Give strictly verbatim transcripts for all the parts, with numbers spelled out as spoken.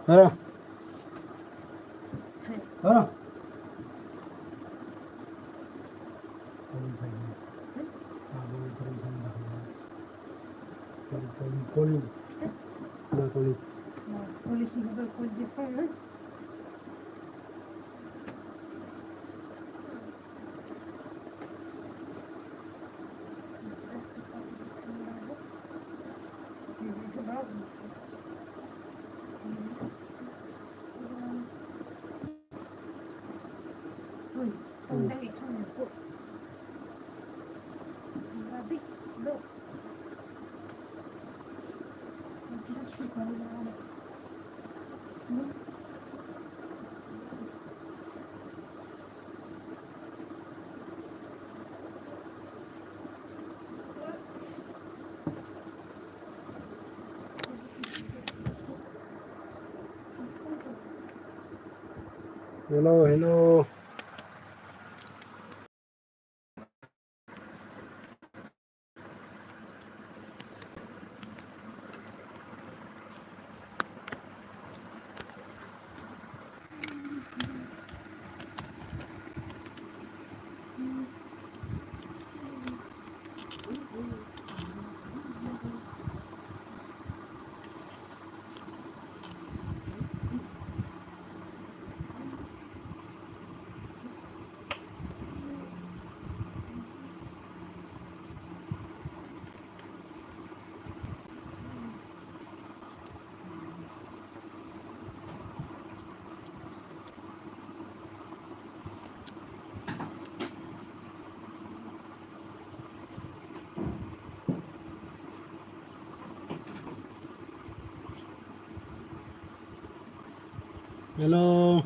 Hara. Hara. Koli. Na koli. Hello, hello. Hello.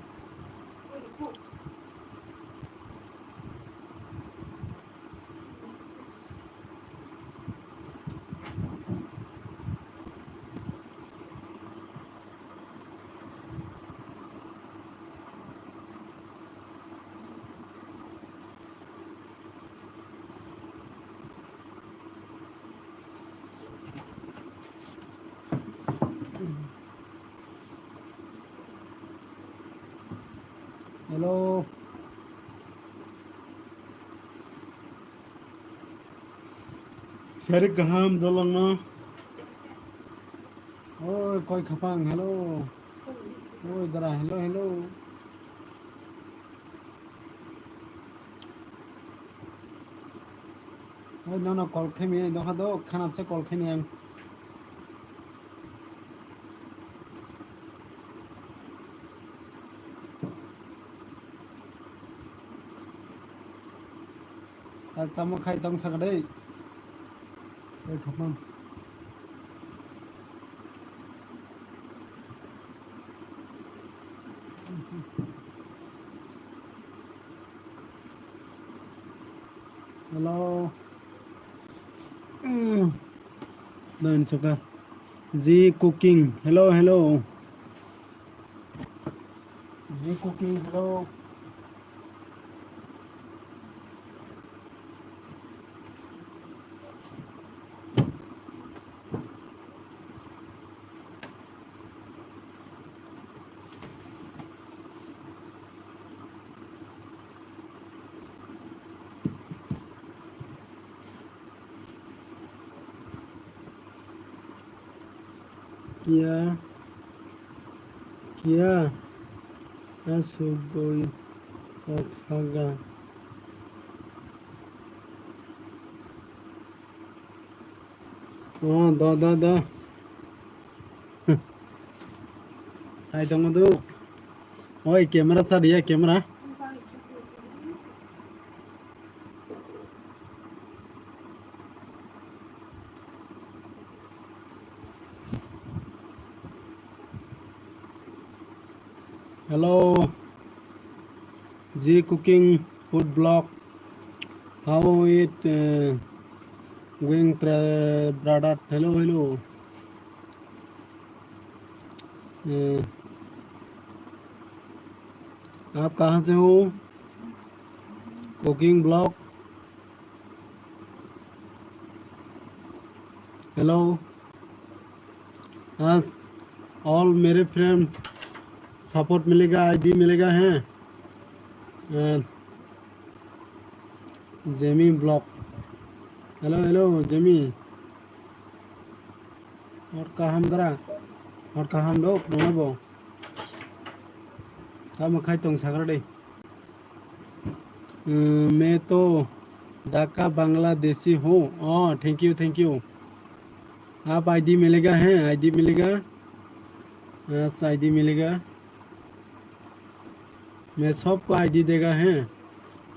Hello. Serik kaham dolongno. Oi, koi khapang, hello. Oi, dara, hello, hello. Oi, nono call khaimani, dokha do, khanapsa call khaimani ang. Tak tamo khai tong saka dei. Oi, khapang. Hello. Doin saka. G Cooking. Hello, hello. G Cooking, hello. Kia, kia, asugoi kok saga. Oh, da, da, da. Sai tongo do. Oi, camera cha dia, camera. Hello, G Cooking Food Blog. How it uh, going, tra- brother? Hello, hello. Uh, आप कहाँ से हो? Cooking Blog. Hello. As All मेरे friend support मिलेगा, आईडी मिलेगा है। And Jamie blog. Hello hello Jamie. Hor kaham dara? Hor kaham dok, nono bo? Tamo khai tong sagra de. मैं तो ढाका बांग्लादेशी हूँ। Oh, thank you, thank you। आप आईडी मिलेगा है, आईडी मिलेगा। यस, आईडी मिलेगा। मैं सबको आईडी देगा है।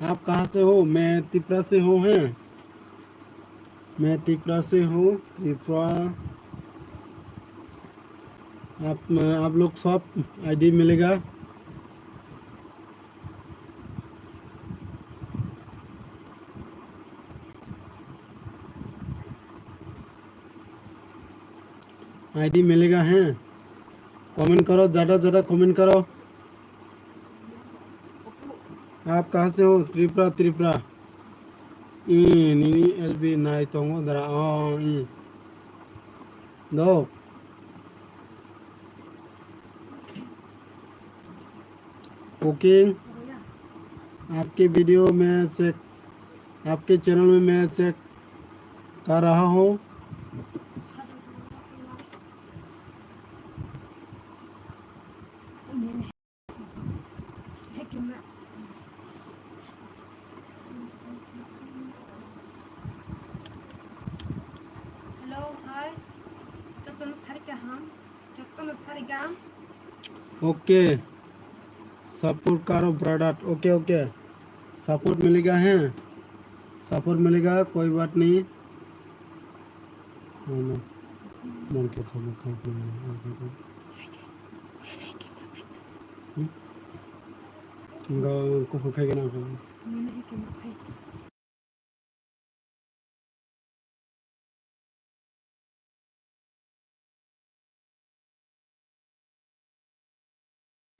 आप कहाँ से हो? मैं त्रिपुरा से हूँ है। मैं त्रिपुरा से हूँ, त्रिपुरा। आप, आप लोग सब आईडी मिलेगा। आईडी मिलेगा है। कमेंट करो, ज़्यादा ज़्यादा कमेंट करो। आप कहाँ से हो? त्रिपुरा, त्रिपुरा। इ, nini L B nai tongo dara. Oh, i. Dok. Cooking. आपके वीडियो में चेक, आपके चैनल में मैं चेक कर रहा हूँ। Hello, hi. Jotono sari kaham. Jotono sari gam. OK। Support करो ब्रदर। OK, OK। सपोर्ट मिलेगा है। सपोर्ट मिलेगा, कोई बात नहीं। है ना? मन के सपोर्ट खाई के नहीं। हम्म? इनका कुकुर खाई के ना खाई।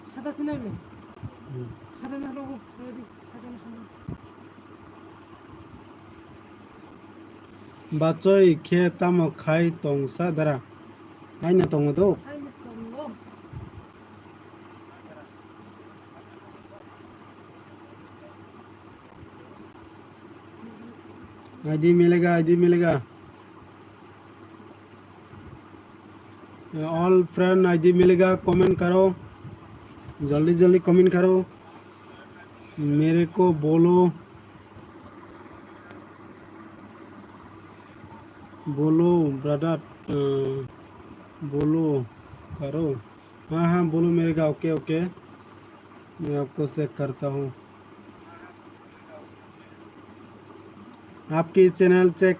Sada sinai me. Hmm. Sada na rogo, ready, sada na hama. Bachoi khe tamo khai tong sa dara? Aina tongo do? Aina tongo. ID मिलेगा, आईडी मिलेगा। ऑल फ्रेंड आईडी मिलेगा, कमेंट करो, जल्दी जल्दी कमेंट करो। मेरे को बोलो, बोलो ब्रदर, अ, बोलो करो। हाँ, हाँ, बोलो मेरे का, OK, OK। मैं आपको चेक करता हूँ। आपकी चैनल चेक।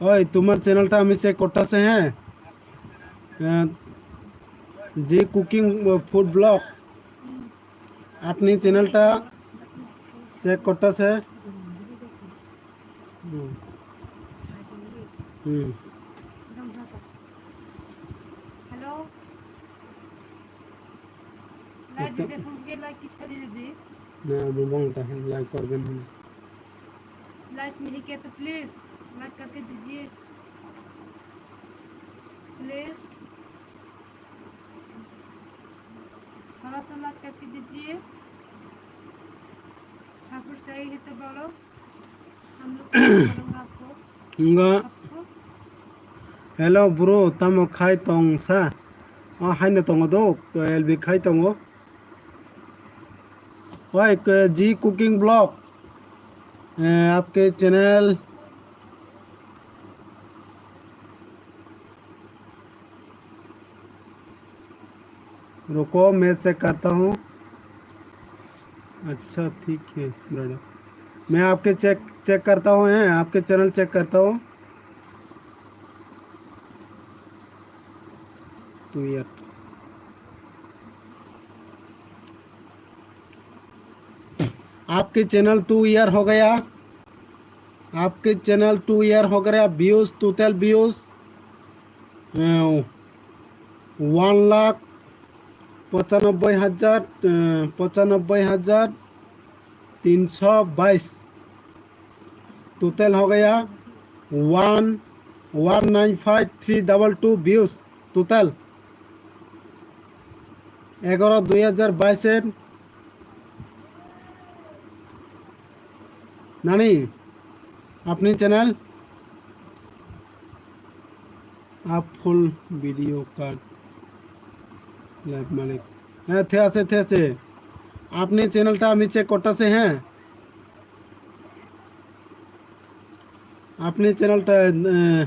ओए, तुम्हार चैनलটা আমি চেক করতেছে, হ্যাঁ। আহ, জি কুকিং ফুড ব্লগ। আপনি চ্যানেলটা চেক করতেছে। হুম। হুম। হ্যালো। লাইট দিছে, ফোন থেকে লাইট কি ছাড়িয়ে দি? না, আমি বলতে লাইট করবেন না। लाइट नहीं किया तो प्लीज लाइट करके दीजिए, प्लीज थोड़ा सा लाइट करके दीजिए। सपोर्ट चाहिए तो बोलो, हम लोग सपोर्ट करेंगे आपको। Nga सबको। Hello bro, tamo khai tong sa? O haino tongo do, L B khai tongo. Oi, k-, G Cooking Vlog, eh, आपके चैनल रुको, मैं चेक करता हूँ। अच्छा, ठीक है ब्रदर, मैं आपके चेक, चेक करता हूँ, हैं, आपके चैनल चेक करता हूँ। Two year। आपके चैनल टू ईयर हो गया, आपके चैनल टू ईयर हो गया। Views, total views one lakh पचानब्बे हजार, पचानब्बे हजार तीन सौ बाईस। टोटल हो गया one one nine five three double two views total. এগারো দুই হাজার বাইশের নানি আপনি channel up full video cut live মালিক। হ্যাঁ, ঠিক আছে, ঠিক আছে। আপনি চ্যানেলটা আমি চেক করতেছি, হ্যাঁ। আপনি চ্যানেলটা, আহ,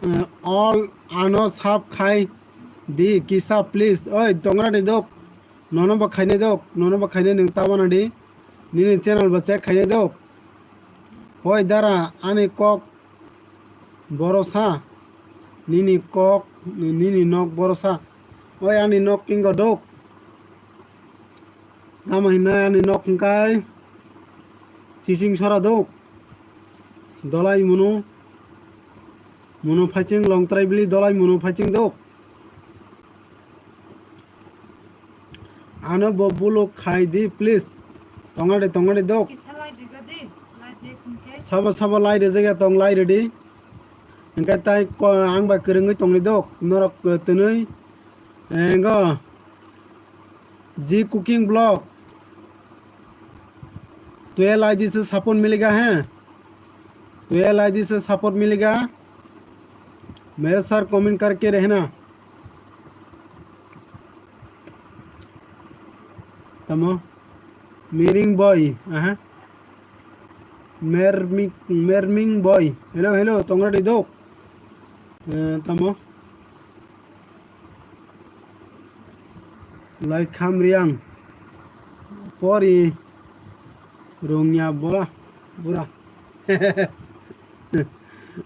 আহ, all ano sub khai di kisa please. Oi, tongra ni dok. Nono ba khainai dok. Nono ba khainai nung tabana di. Nini channel ba check khainai dok. Oi, dara, ani kok borosa. Nini kok, nini nok borosa. Oi, ani nok kingo dok. Tamo hinai ani nok hingkai chising sora dok. Dolai munu. Munu phaiching longtrai bili dolai munu phaiching dok. Ano bo buluk khai di please. Tongade tongade dok. Kisa lai riga di, lai di kungke. Sabo sabo lai rijak ya tong lai redi. Hingke tai ko ang bai kwrwngwi tongni dok. Norok, eh, twnwi, eh, engo. Ji cooking vlog. Twelve ID से सपोर्ट मिलेगा है। Twelve ID से सपोर्ट मिलेगा। मेरे sir comment करके रहना। Tamo? Miring boy. Aha. Merming, Merming boy. Hello, hello. Tongra di dok. Eh, tamo? Lai kham riang. Pori rungya bora, bora.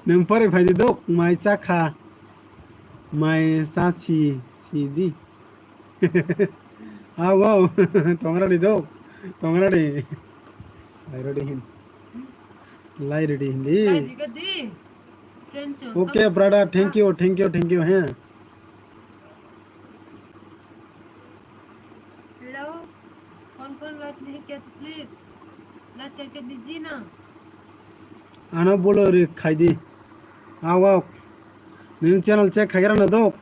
Nung pori phai di dok, mai cha kha. Mai cha si, si di. Aw, aw. Tongra di dok. Tongra di. Lai rodi hin. Lai rodi hin di. Lai di ka di. Friend chun. Okay, brother. Thank you, thank you, thank you. He. Hello, कौन कौन लाइव नहीं किया तो please live करके दीजिए ना। Ano bolo ri khai di. Aw, aw. Nini channel check khai rana dok.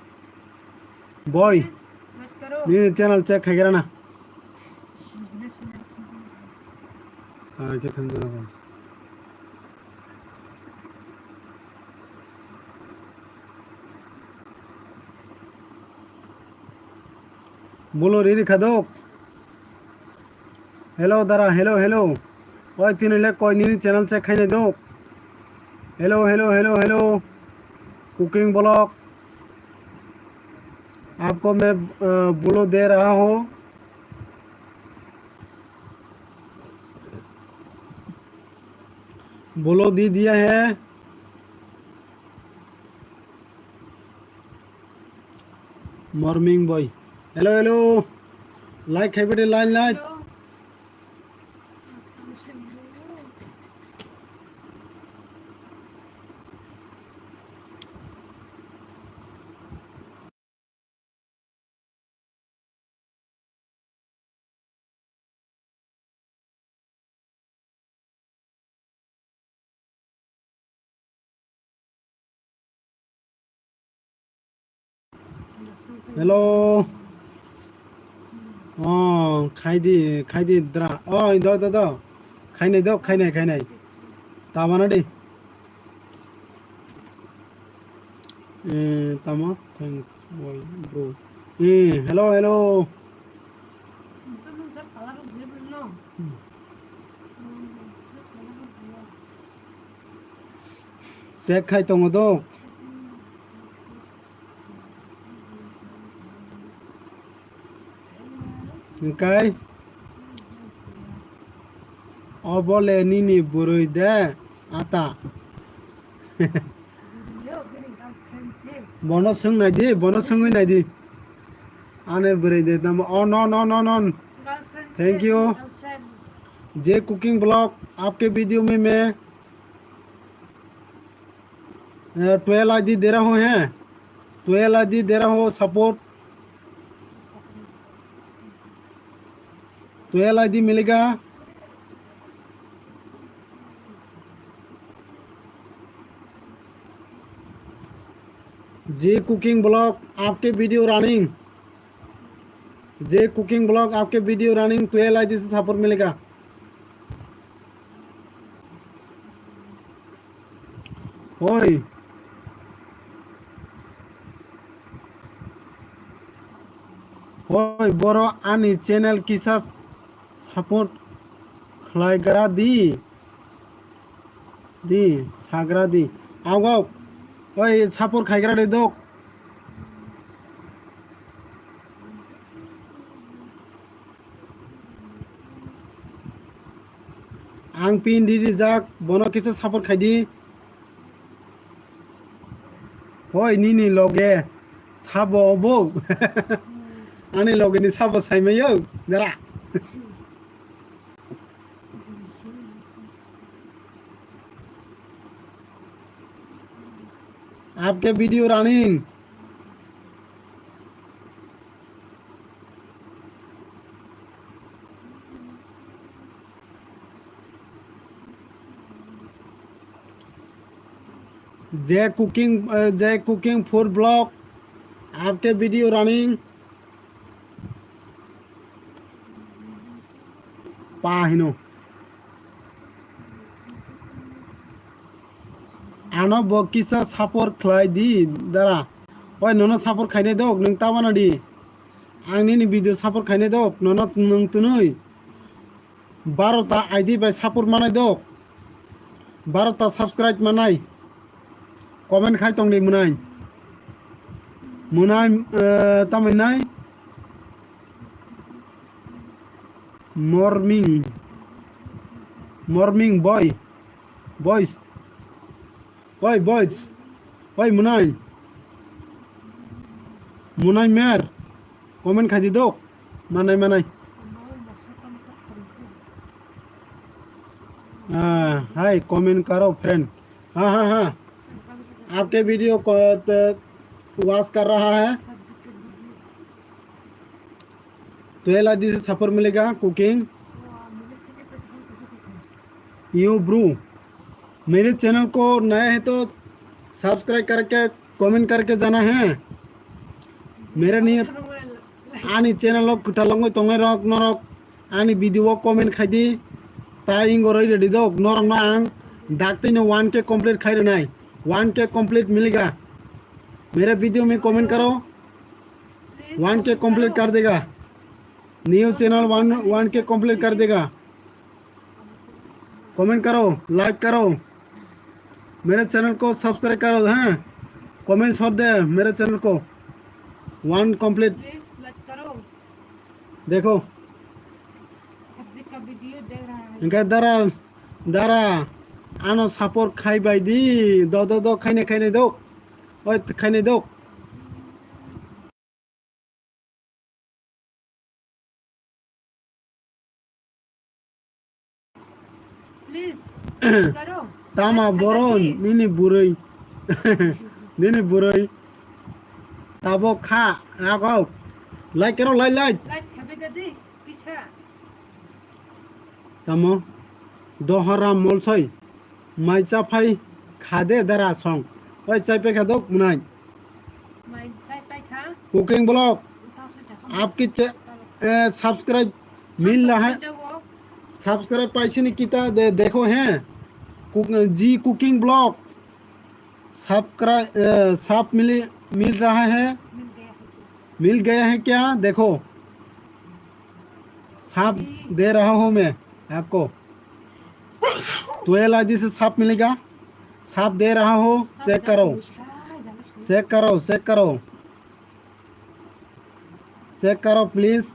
Boy. Please, मत करो। Nini channel check khai rana. Ah, ke tham dona. Bolo riri khadok. Hello dara, hello, hello. Oi tini le koi nini channel check khainai dok. Hello, hello, hello, hello. Cooking vlog. आपको मैं, अ, बोलो दे रहा हूँ। बोलो दी दिया है। Morning boy. Hello, hello. Like khai bede, like, like. Hello. Oh, khai di, khai di dra. Oh, do, do, do. Khainai do, khainai, khainai. Tabana di. Eh, tamo? Thanks, boy, bro. Eh, hello, hello. Check khai tongo do. Hingkai obo le nini bwrwi de ata. Bono swng nai di, bono swngwi nai di. Ani bwrwi de tamo. Oh, no, no, no, no. Thank you। J cooking blog आपके वीडियो में मैं, अ, twelve ID दे रहा हूँ, हैं? Twelve ID दे रहा हूँ, support. Twelve ID मिलेगा। जी cooking blog आपके वीडियो रनिंग। जे कुकिंग ब्लॉग आपके वीडियो रनिंग, ट्वेल्व आईडी से सपोर्ट मिलेगा। Hoi. Hoi, boro ani channel kisa support khlaigra di. Di, sagra di. Aw, aw. Oi, support khaigra di dok. Ang pin rijak, bono kisa support khai di. Hoi, nini loge sabo obo. Ani loge ni sabo saimayo, dara. आपके video running. जय कुकिंग, अ, जय cooking food blog, आपके video running. Pa hino. Ano bo kisa support khlai di, dara. Oi, nono support khainai dok, nwng ta wana di. Ang nini video support khainai dok, nono nwng twnwi. Baro ta I D bai support manai dok. Baro ta subscribe manai. Comment khai tong di mwnai. Mwnai, eh, tamai nai. Morning. Morning boy. Boys. Oi, boys. Oi, mwnai. Mwnai mer. Comment khai di dok. Manai, manai. Ah, hi, comment karo, friend. हाँ, हाँ, हाँ। आपके वीडियो को तो वॉच कर रहा है। तो ये लादी से सपोर्ट मिलेगा, कुकिंग। You bro, मेरे चैनल को नया है तो सब्सक्राइब करके, कमेंट करके जाना है। मेरा नियत, ani channel o kwtal wngwi tongnai rok norok ani video o comment khai di, ta ingoroi ready dok norok no ang daktino one K complete khai rwnai, one K complete milega, mere video mein comment karo, one K complete kar dega, new channel one, one K complete kar dega. Comment करो, लाइक करो, मेरे चैनल को सब्सक्राइब करो। हाँ, कमेंट छोड़ दे मेरे चैनल को। One complete. Please like करो। देखो। सब्जी का वीडियो देख रहा है। इनका दरा, दरा, ano support khai bai di, do, do, do, khaine, khaine do, oi, khaine do। Please करो। Tama boron nini buroi, nini buroi tabo kha, agok, like karo, like, like. Like खाबे गदी पीछा। Tamo dohora molsoi mai chaphai khade dara song. Oi chaipai kha dok mwnai. Mai chaipai kha. Cooking vlog. Uta su chakha. आपकी चे-, ए, सब्सक्राइब मिल रहा है। Jawo. Subscribe पाइसनी किता दे, देखो हैं। कुक-, जी कुकिंग ब्लॉग। सब्सक्राइब, ए, साफ मिली, मिल रहा है। मिल गया है क्या? मिल गया है क्या? देखो। साफ दे रहा हूँ मैं आपको। ट्वेल्व आईडी से साफ मिलेगा। साफ दे रहा हूँ, चेक करो। चेक करो, चेक करो। चेक करो प्लीज।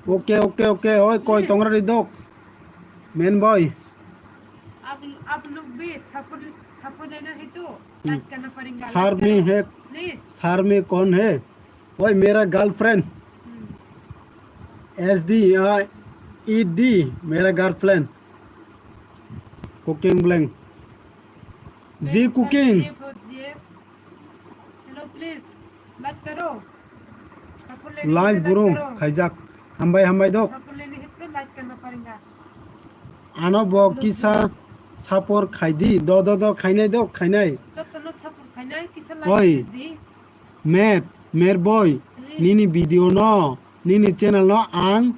Okay, okay, okay. ओए, कोई तोंगरा री दो। Main boy. आप, आप लोग भी सपोर्ट, सपोर्ट लेना है तो हम्म। लाइक करना पड़ेगा, सर लाइक में करो। है, प्लीज। सर में कौन है? ओए, मेरा गर्लफ्रेंड। हम्म। एस डी, आ, ई डी, मेरा गर्लफ्रेंड। Cooking blank. जी कुकिंग। हेलो, प्लीज, लाइक करो। सपोर्ट लेने के लिए लाइक लाइक ब्रो, करो। खाइजाक। Hambai, hambai dok। सपोर्ट लेने के लिए लाइक करना पड़ेगा। Ano bo kisa Support khai di, do, do, do, khainai do, khainai. Jotono support khainai, kisa like Oi. Di. Mer, Mer boy, Please. Nini video no, nini channel no ang,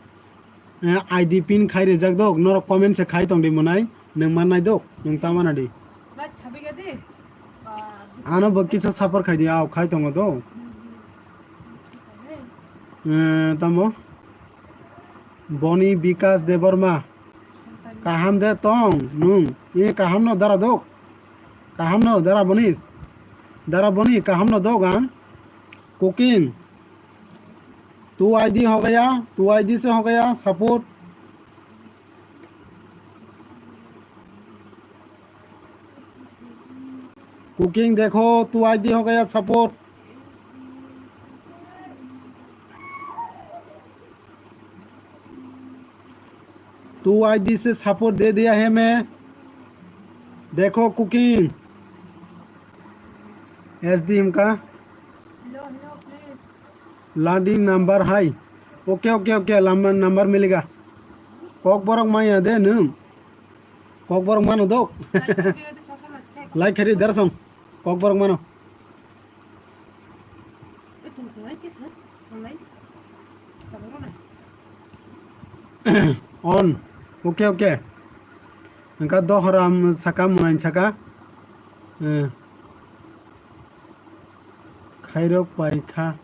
eh, I D pin khai rijak dok, norok comment se khai tong di monai, nwng mannai dok, nwng ta mana di. Like khabiga di. Ba, Ano bo kisa support khai di, ao khai tongo do. Hmm, hmm. Eh, tamo? Boni Bikas Debbarma. Kaham de tong nung. E kaham no dara dok. Kaham no dara Boni. Dara Boni kaham no dok ang. Cooking. Tu I D ho gaya, tu I D se ho gaya, support. Cooking dekho, tu I D ho gaya, support. Tu I D se support de diya hai main. Dekho Cooking. S D M ka. Hello, hello, please. Landing number hai. Okay, okay, okay. Lambar number miliga. Kokborok maya de nung. Kokborok mano dok. Like khaidi darasong. Kokborok mano. On. Okay, okay. Engka dohoram saka, munain saka. Eh. Khairok pai kha.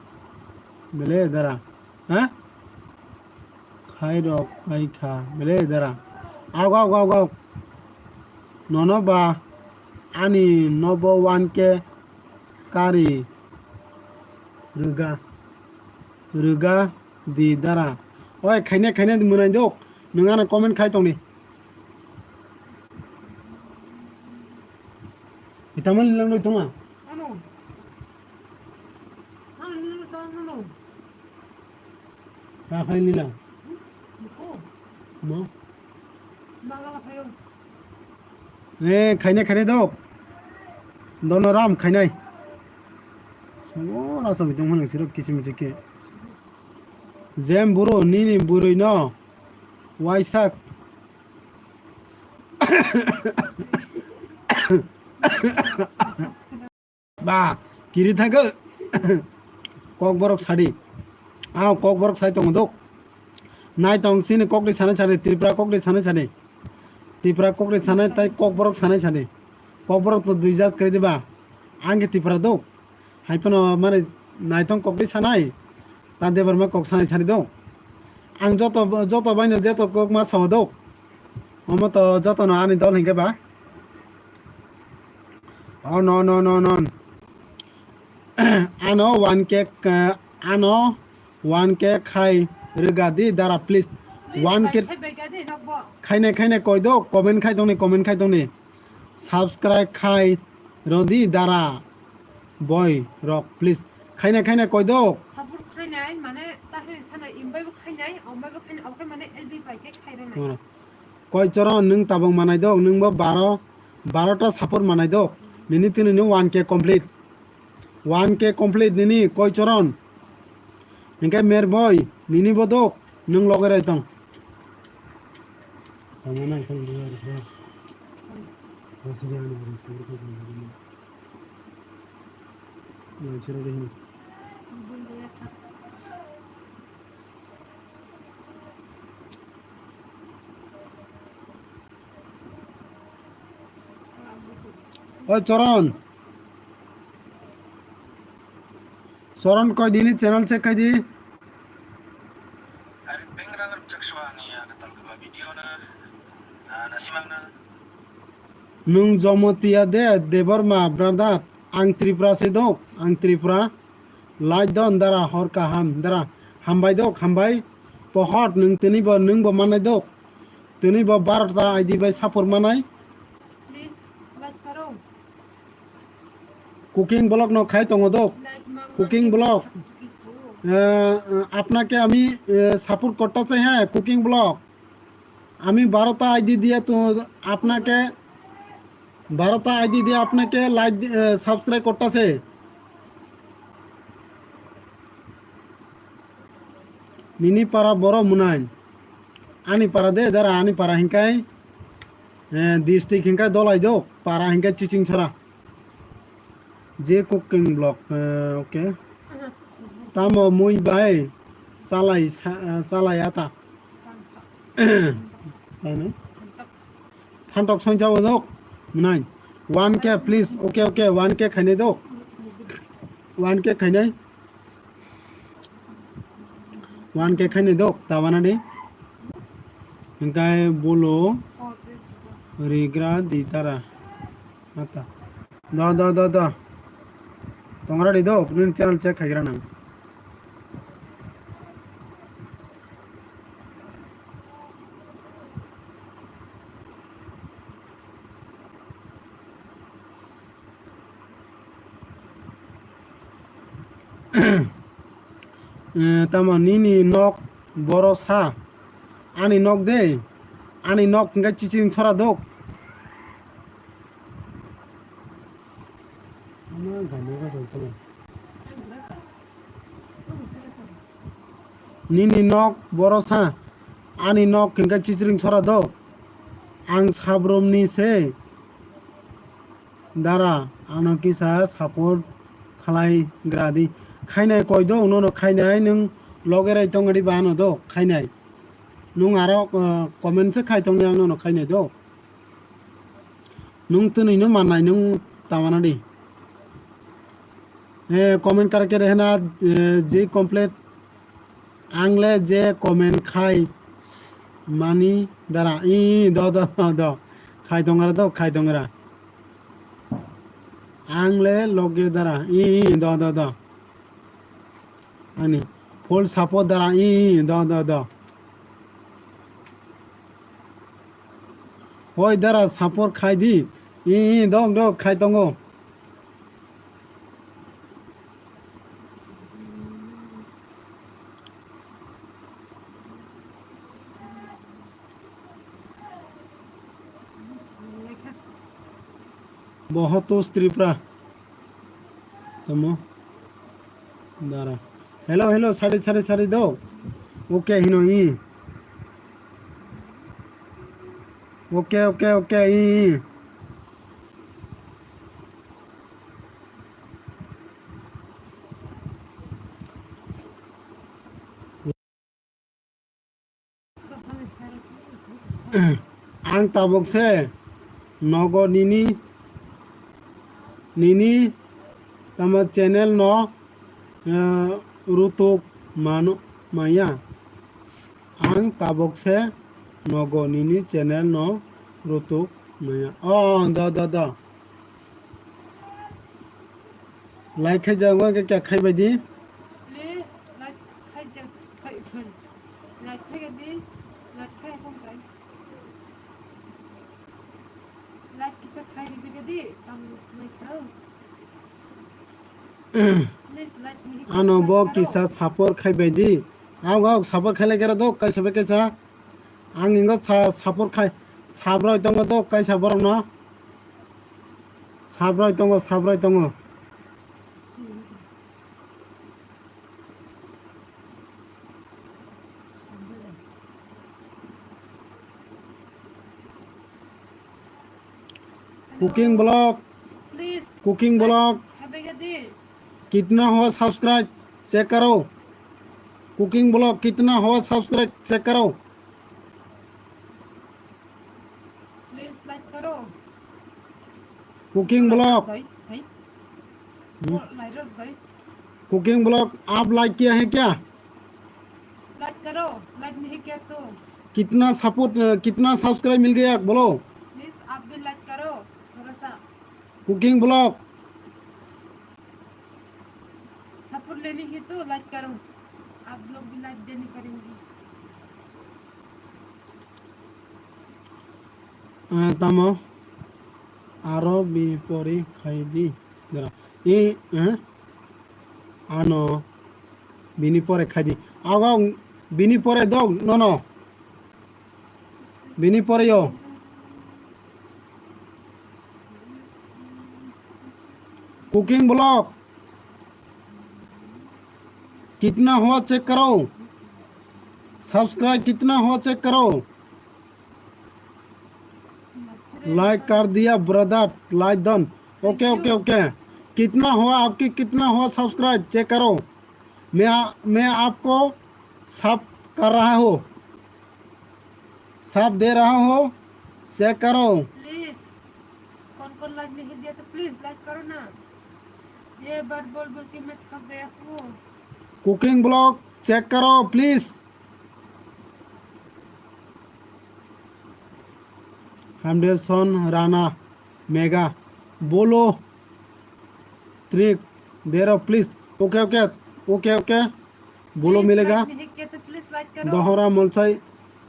Bele dara. Ha? Khairok pai kha. Bele dara. Ago, ago, ago, ago. Nono ba ani nobo one K kari rwga, rwga di dara. Oi, khaina, khaina di mwnai dok. Nwng ano comment khai tongni. Itamani lang noi tongma. Ano. Ano, ano, ano, ano. Ta phai lila. Niko. Mo. Bangala phayo. Eh, khainai, khainai dok. Donoram khainai. Songo rasa bitung hwnwi sirok kichim chike. Jem buro nini burui no. Waisak. Ba, kiri thangkhe. Kokborok sadi. Ao kokborok sai tongo dok. Nai tong chini kokni sanai sadi, Tripura kokni sanai sadi. Tripura kokni sanai tai kokborok sanai sadi. Kokborok to dui jat kre diba. Ang khe Tripura dok. Hai phano mani naithong kokni sanai. Ta Debbarma kok sanai sani dong. Ang joto, joto baino jeto kok ma sao do. Omo to joto no ani dol hinkhe ba. Oh, no, no, no, no. Ano one K, eh, ano one K khai rwga di dara, please. Please, one K khai bai ga di, nokbo. Khainai, khainai koi do, comment khai tongni, comment khai tongni. Subscribe khai rodi dara boy rok, please. Khaina, khaina koi dok. Support khainai, mane, ta khe sana imbai bo khainai, ombai bo khainai, obo khe mane L B bai khe khai rwnai. Hmm. Koi choron, nwng tabok manai dok, nwng bo baro, baro ta support manai dok. Nini tini ni one K complete. One K complete nini koi choron. Hinkhe mer boy, nini bo dok, nwng loge rai tong. Oi, Choron. Choron koi dini channel check khai di. Nwng Jomotia de Debbarma brother, ang Tripura se dok, ang Tripura. Like don dara hor kaham dara. Hambai dok, hambai. Pohot nwng tini bo, nwng bo manai dok. Tini bo barota I D bai support manai. Please, like karo. Cooking vlog no khai tongo dok. Like mang Cooking vlog. Eh, eh, apnake ami, eh, support korta chai ha, Cooking vlog. আমি বারোটা আইডি দিয়ে তো আপনাকে, বারোটা আইডি দিয়ে আপনাকে লাইক দি-, এ, সাবস্ক্রাইব করতেছে। Nini para boro munai. Ani para de, dara ani para hinkai. Eh, district hingke Dolaidok, para hingke Chichingchara. Je cooking block, eh, okay. Tamo mui bai salai sa-, eh, salai ata. Ano? Phantok songja o dok. Mwnai. One K please. Okay, okay. One K khainai dok. One K khainai. One K khainai dok. Tabana de. Hingkai bolo rigra di tara. Ata. Do, do, do, do. Tongra di do, nini channel check khai gra nang. Eh, tamo nini nok boro sa. Ani nok de. Ani nok hingke chichiring sora dok. Nini nok boro sa, ani nok hingke chichiring sora do. Ang sabrumni se dara ano kisa support khlai gra di. Khainai koi do, nono khainai nwng logerai tongri ba ano do khainai. Nwng aro, uh, comment se khai tongni ang nono khainai do. Nwng twnwi no mannai nwng tamana di. Eh, comment kar kere hena, eh, je complete. Ang le je comment khai mani dara. I, i, do, do, do, do. Khai tongra do, khai tongra. Ang le loge dara. I, i, do, do, do. Ani full support dara. I, i, do, do, do. Hoi dara support khai di. I, i, dok, dok, khai tongo. Bohotos Tripura. Tamo. Dara. Hello, hello, sari, sari, sari do. Okay, hino i. Okay, okay, okay, i, i. Ang tabok se nogo nini, nini tamo channel no, eh, rutuk mano maya. Ang tabok se nogo nini channel no rutuk maya. Oh, do, do, do. Like khai jagwa ke kya khai bai di? Please, like khai ja-, khai, sorry. Like khai ga di, like khai kong khai. Like kisa khai di ga di, tam like khai. Please, like ni. Ano bo like karo. Kisa support khai bai di. Aw, aw, support khai lai kera do, kaisa bai kaisa. Ang ingo sa-, support khai, sabroi tongo do, kaisa borok no. Sabroi tongo, sabroi tongo. Cooking vlog. Please. Cooking vlog. Kiतना hua subscribe check karo. Cooking vlog kiतना hua subscribe check karo. Please like karo. Cooking vlog. Bhai, bhai. Hmm? Oh, Lairos bhai. Cooking vlog, आप लाइक किया है क्या? लाइक करो, लाइक नहीं किया तो। कितना सपोर्ट, अ, कितना सब्सक्राइब मिल गया, बोलो। प्लीज, आप भी लाइक करो, थोड़ा सा। Cooking blog. सपोर्ट लेनी है तो लाइक करो, आप लोग भी लाइक देनी पड़ेंगी। Ah, tamo aro bini pore khai di. Dara. I, eh? Ano bini pore khai di. Ago bini pore dog, no, no. Bini pore yo. Cooking vlog. कितना हुआ चेक करो। सब्सक्राइब कितना हुआ चेक करो। लाइक कर दिया brother, like done. Okay, okay, okay. कितना हुआ आपकी, कितना हुआ सब्सक्राइब, चेक करो। मैं आ-, मैं आपको सब कर रहा हूँ, सब दे रहा हूँ, चेक करो। प्लीज, कौन कौन लाइक नहीं दिया तो प्लीज लाइक करो ना। ये बार बोल बोल के मैं थक गया हूँ। कुकिंग ब्लॉग चेक करो प्लीज। Hamderson Rana Mega, बोलो ट्रिक दे रहा please. Okay, okay, okay, okay, बोलो मिलेगा। Dohora Molsai,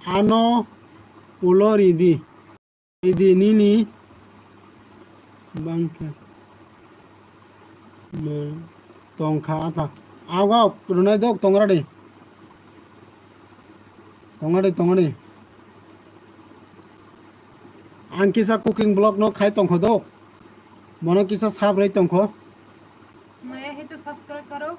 ano ulo ridi, ridi nini bangke mo tongkha ata. Ago runai dok tongra de. Tongani, tongani. Ang kisa cooking vlog no khai tongkho do. Bono kisa sab rei tongkho. नया है तो सब्सक्राइब करो।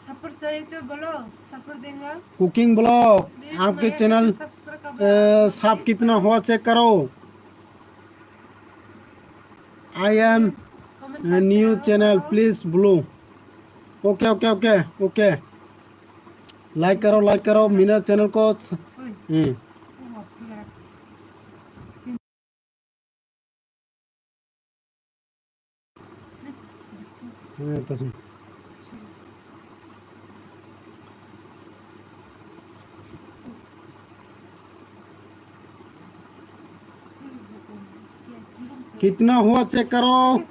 सपोर्ट चाहिए तो बोलो, सपोर्ट देंगे। Cooking vlog, आपके channel, subscribe, sab कितना हुआ चेक करो। I am a new channel, please blue। Okay, okay, okay, okay. Like करो, लाइक करो मेरा चैनल को। हम्म। हाँ, तसम। कितना हुआ चेक करो।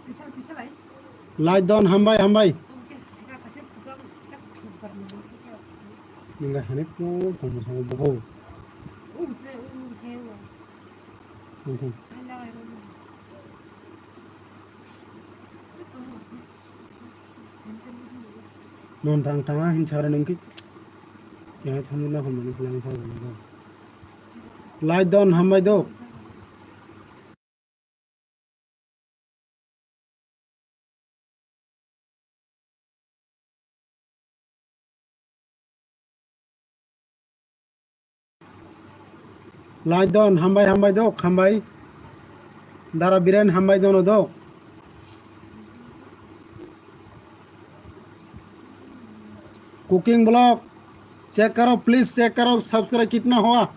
Lai don, hambai, hambai. Nangga hanik mo tongmo sango bogo. Nonthang. Non thang thang hin sara nungki. Ya thang na hon mani plan sa. Lai don, hambai do. Lai don, hambai, hambai dok, hambai. Dara Biren, hambai dono dok. Cooking vlog, check karo, please check karo, subscribe kitna hua?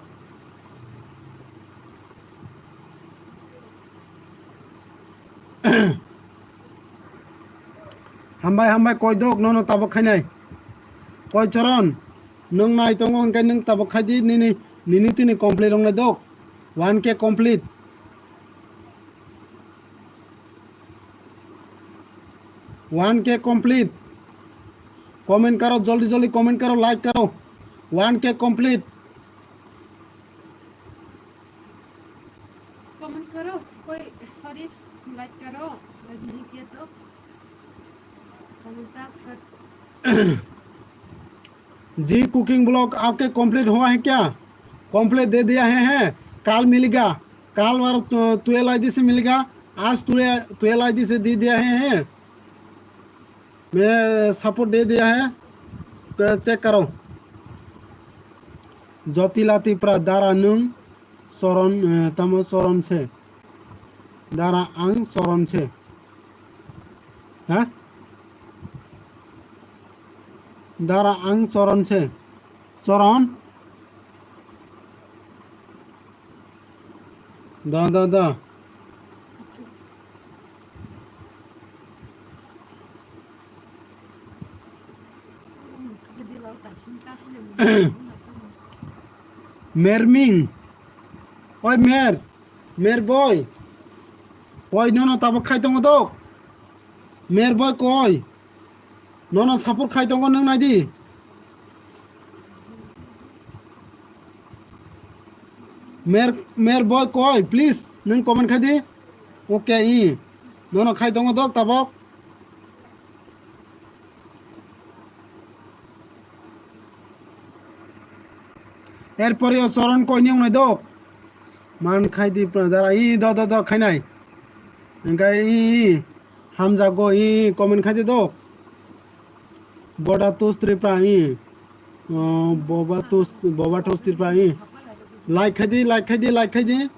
Hambai, hambai, koi dok, nono tabok khainai. Koi Choron, nwng nai tongo, hwnkhe nwng tabok khai di, nini, nini tini complete wngnai dok. One K complete. One K complete. Comment karo, joldi joldi comment karo, like karo. One K complete. Comment karo, koi, sorry, like karo, like nahi kiya to comment ta kar. जी cooking blog आपके complete हुआ है क्या? कंप्लीट दे दिया है, है। काल मिलेगा, काल वाला तो ट्वेल्व आईडी से मिलेगा, आज ट्वेल्व आईडी से दे दिया है, है। मैं सपोर्ट दे दिया है, तो चेक करो। Jotila Tipra, dara nwng Choron, eh, tamo Choron se. Dara ang Choron se. Ha? Dara ang Choron se. Choron? Da, da, da. Merming. Oi, Mer. Mer boy. Koi nono tabok khai tongo dok. Mer boy koi. Nono support khai tongo nwng nai di. Mer, Mer boy koi, please, nwng comment khai di. Okay, i. Nono khai tongo dok tabok. Erpore o Choron koi ni wngnai dok. Man khai di pra-, dara, i, do, do, do, khainai. Hingkai, i, i. Hamjago, i, comment khai di dok. Boda tus Tripura, i. O, boba tus, boba tus Tripura, i. Like khai di, like khai di, like khai di.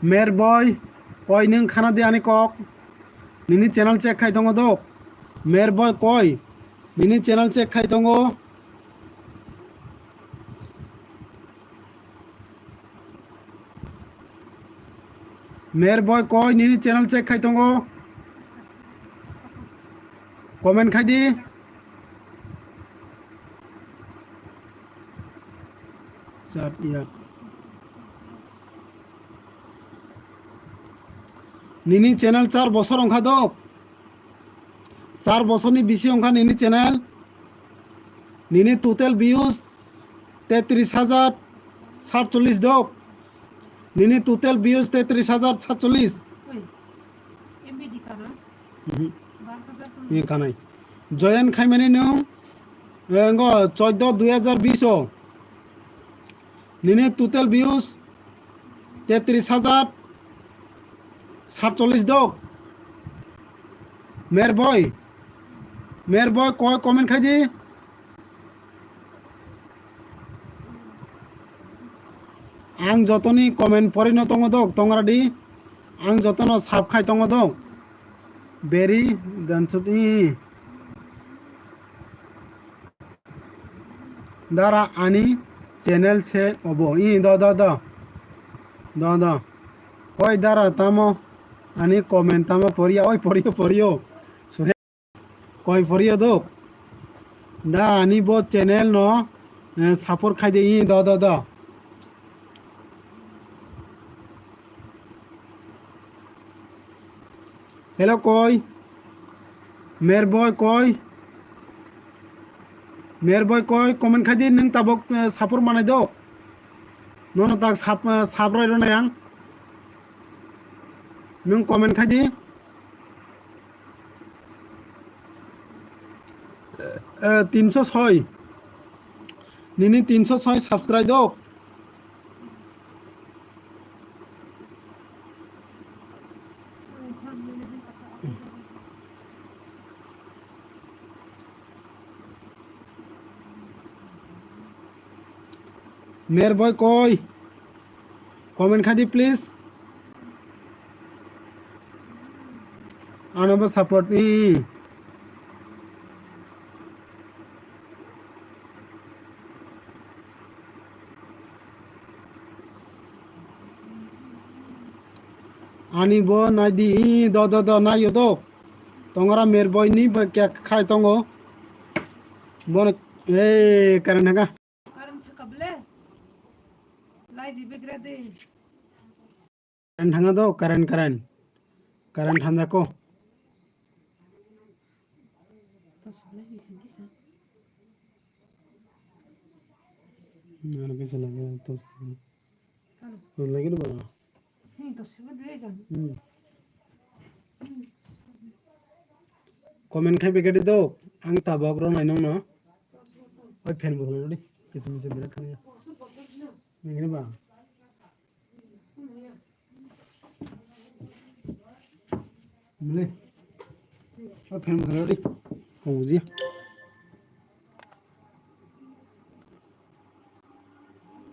Mer boy, koi nwng khana di ani kok? Nini channel check khai tongo dok. Mer boy koi, nini channel check khai tongo. Mer boy koi, nini channel check khai tongo. Comment khai di. Chat ya. Nini channel char bosor ongkha dok. Char bosorni bisi ongkha nini channel. Nini total views tetris hajar satchollis dok. Nini total views tetris hajar satchollis. Oi, M B D kana? Mhm. Bar hajar to. Ye kanai. Join khaimani nwng, eh, ngo chaudo dui hajar bish o. Nini total views tetris hajar satchollis dok. Mer boy. Mer boy koi comment khai di. Ang jotoni comment porino tongo dok, tongra di. Ang jotono sab khai tongo dok. Beri gansut i. Dara ani channel se obo. I do do do. Do do. Oi dara tamo ani comment tamo poriya. Oi poriyo poriyo. Suhe. Koi poriyo dok. Da ani bo channel no, eh, support khai de i do do do. Hello koi. Mer boy koi. Mer boy koi comment khai di nwng tabok, eh, support manai dok. Nono tak sap, eh, sap roi rwnai ang. Nwng comment khai di. Eh, tinso soi. Nini tinso soi subscribe dok. Mer boy koi. Comment khai di please. Ano bo support ni. Ani bo nai di, i, do, do, do, nai yo do. Tongra mer boy ni bo kya khai tongo. Bono, eh, current thanga. Current thaka ble. Lai di begra de. Current thanga do, current, current. Current thanga ko. Ano kisa lagi to. Lagi do ba. Hmm. Comment khai begadi do, ang tabok ro nai nong no. Oi fan bo di, kisa misa birat khani. Nini ba. Mile. O fan bwsai rw di. Kok bujiya.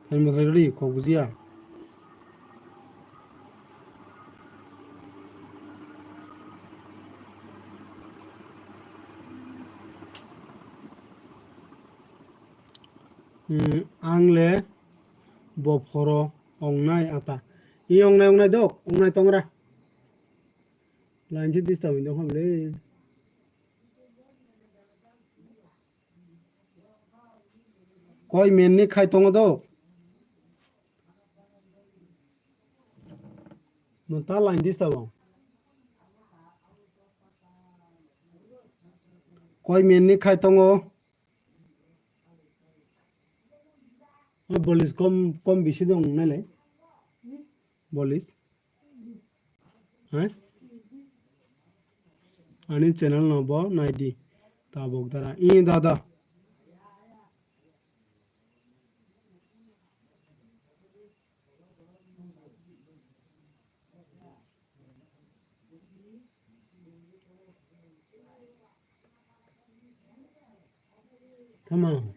Fan bwsai rw di, kok bujiya. Hmm, ang le bophoro ongnai ata. I ongnai ongnai dok, ongnai tongra. Lain se disturb wng tong kha bwle. Koi men ni khai tongo dok. Mo ta lain disturb wng. Koi men ni khai tongo. O bolis kom, kom bisi dong nai lai. Bolis. Hai? Ani channel no bo nai di. Tabok dara. I dada. Tamam.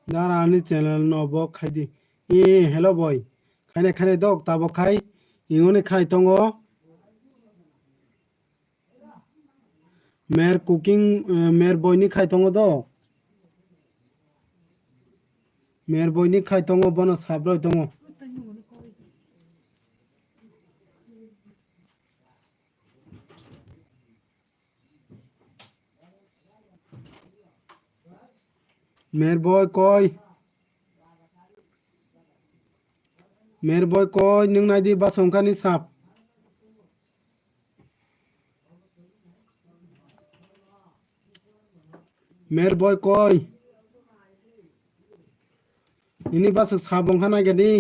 Dara ani channel no bo khai di. E, hello boy. Khainai khainai dok tabok khai. Ingoni khai tongo. Mer cooking, eh, mer boy ni khai tongo do. Mer boy ni khai tongo, bono sabroi tongo. Mer boy koi. Mer boy koi, nwng nai di bwswk wngkha ni sap. Mer boy koi. Nini bwswk sap wngkha nai khe di.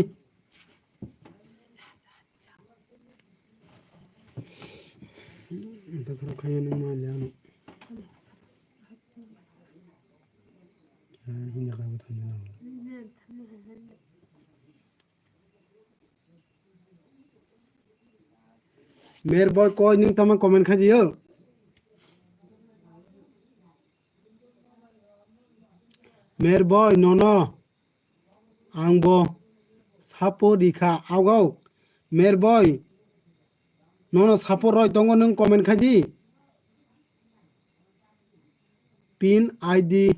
Mer boy koi nwng tamo comment khai diyo. Mer boy nono ang bo support rikha ago. Mer boy nono support roi tongo nwng comment khai di. Pin I D.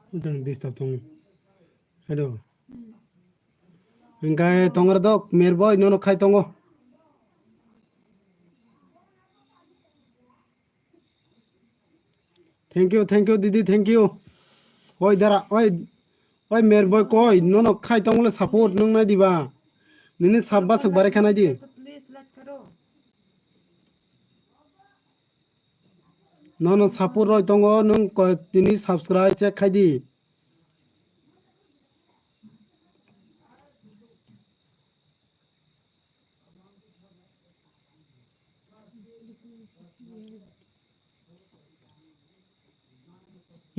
Utang disturb tongo. Hello. Hingkai tongra dok, mer boy, nono khai tongo. Thank you, thank you, didi, thank you. Oi, dara, oi, oi, mer boy, koi, nono khai tongo le support, nung nai diba? Nini sap bwswk bare khanai di. Nono support roi tongo, nung ko-, tini subscribe check khai di.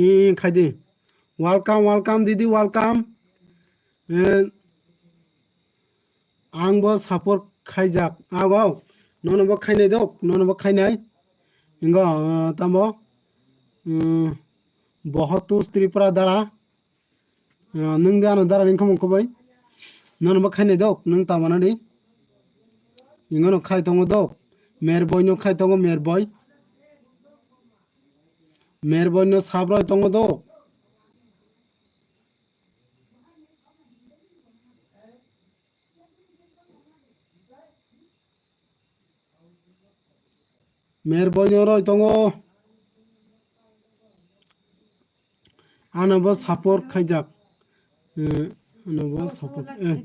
Ee, khai di. Welcome, welcome, didi, welcome. Eh, ang bo support khaijak. Aw, aw. Nono bo khainai dok, nono bo khainai. Ingo, eh, tamo, eh, Bohotus Tripura dara. Ah, nwng de ano dara ringkha mung kubai. Nono bo khainai dok, nwng tamo na di. Ingo no khai tongo dok. Mer boy no khai tongo, mer boy. Mer boy no sabroi tongo dok. Mer boy no roi tongo. Ano bo support khaijak. Eh, ano bo support. Eh,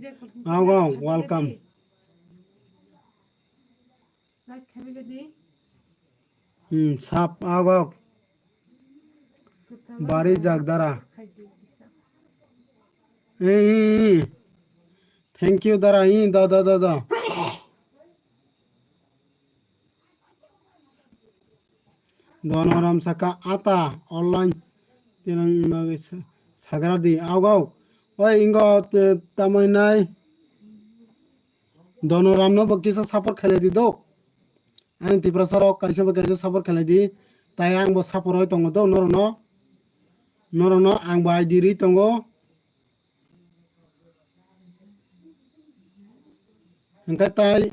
aw, aw, welcome. Hmm, sap, aw, aw. Bari jak dara. Eh, eh, eh. Thank you, dara. Eh, da, da, da, da. Donoram saka ata online tinang nagi sa-, sagra di. Aw, aw. Oi, ingo, eh, tamai nai. Donoram no bo kisa support khailai di do. Ani Tiprasa rok kaisa bai kaisa support khailai di. Tai ang bo support roi tongo do norok no. Norok no ang bo I D ri tongo. Hingke tai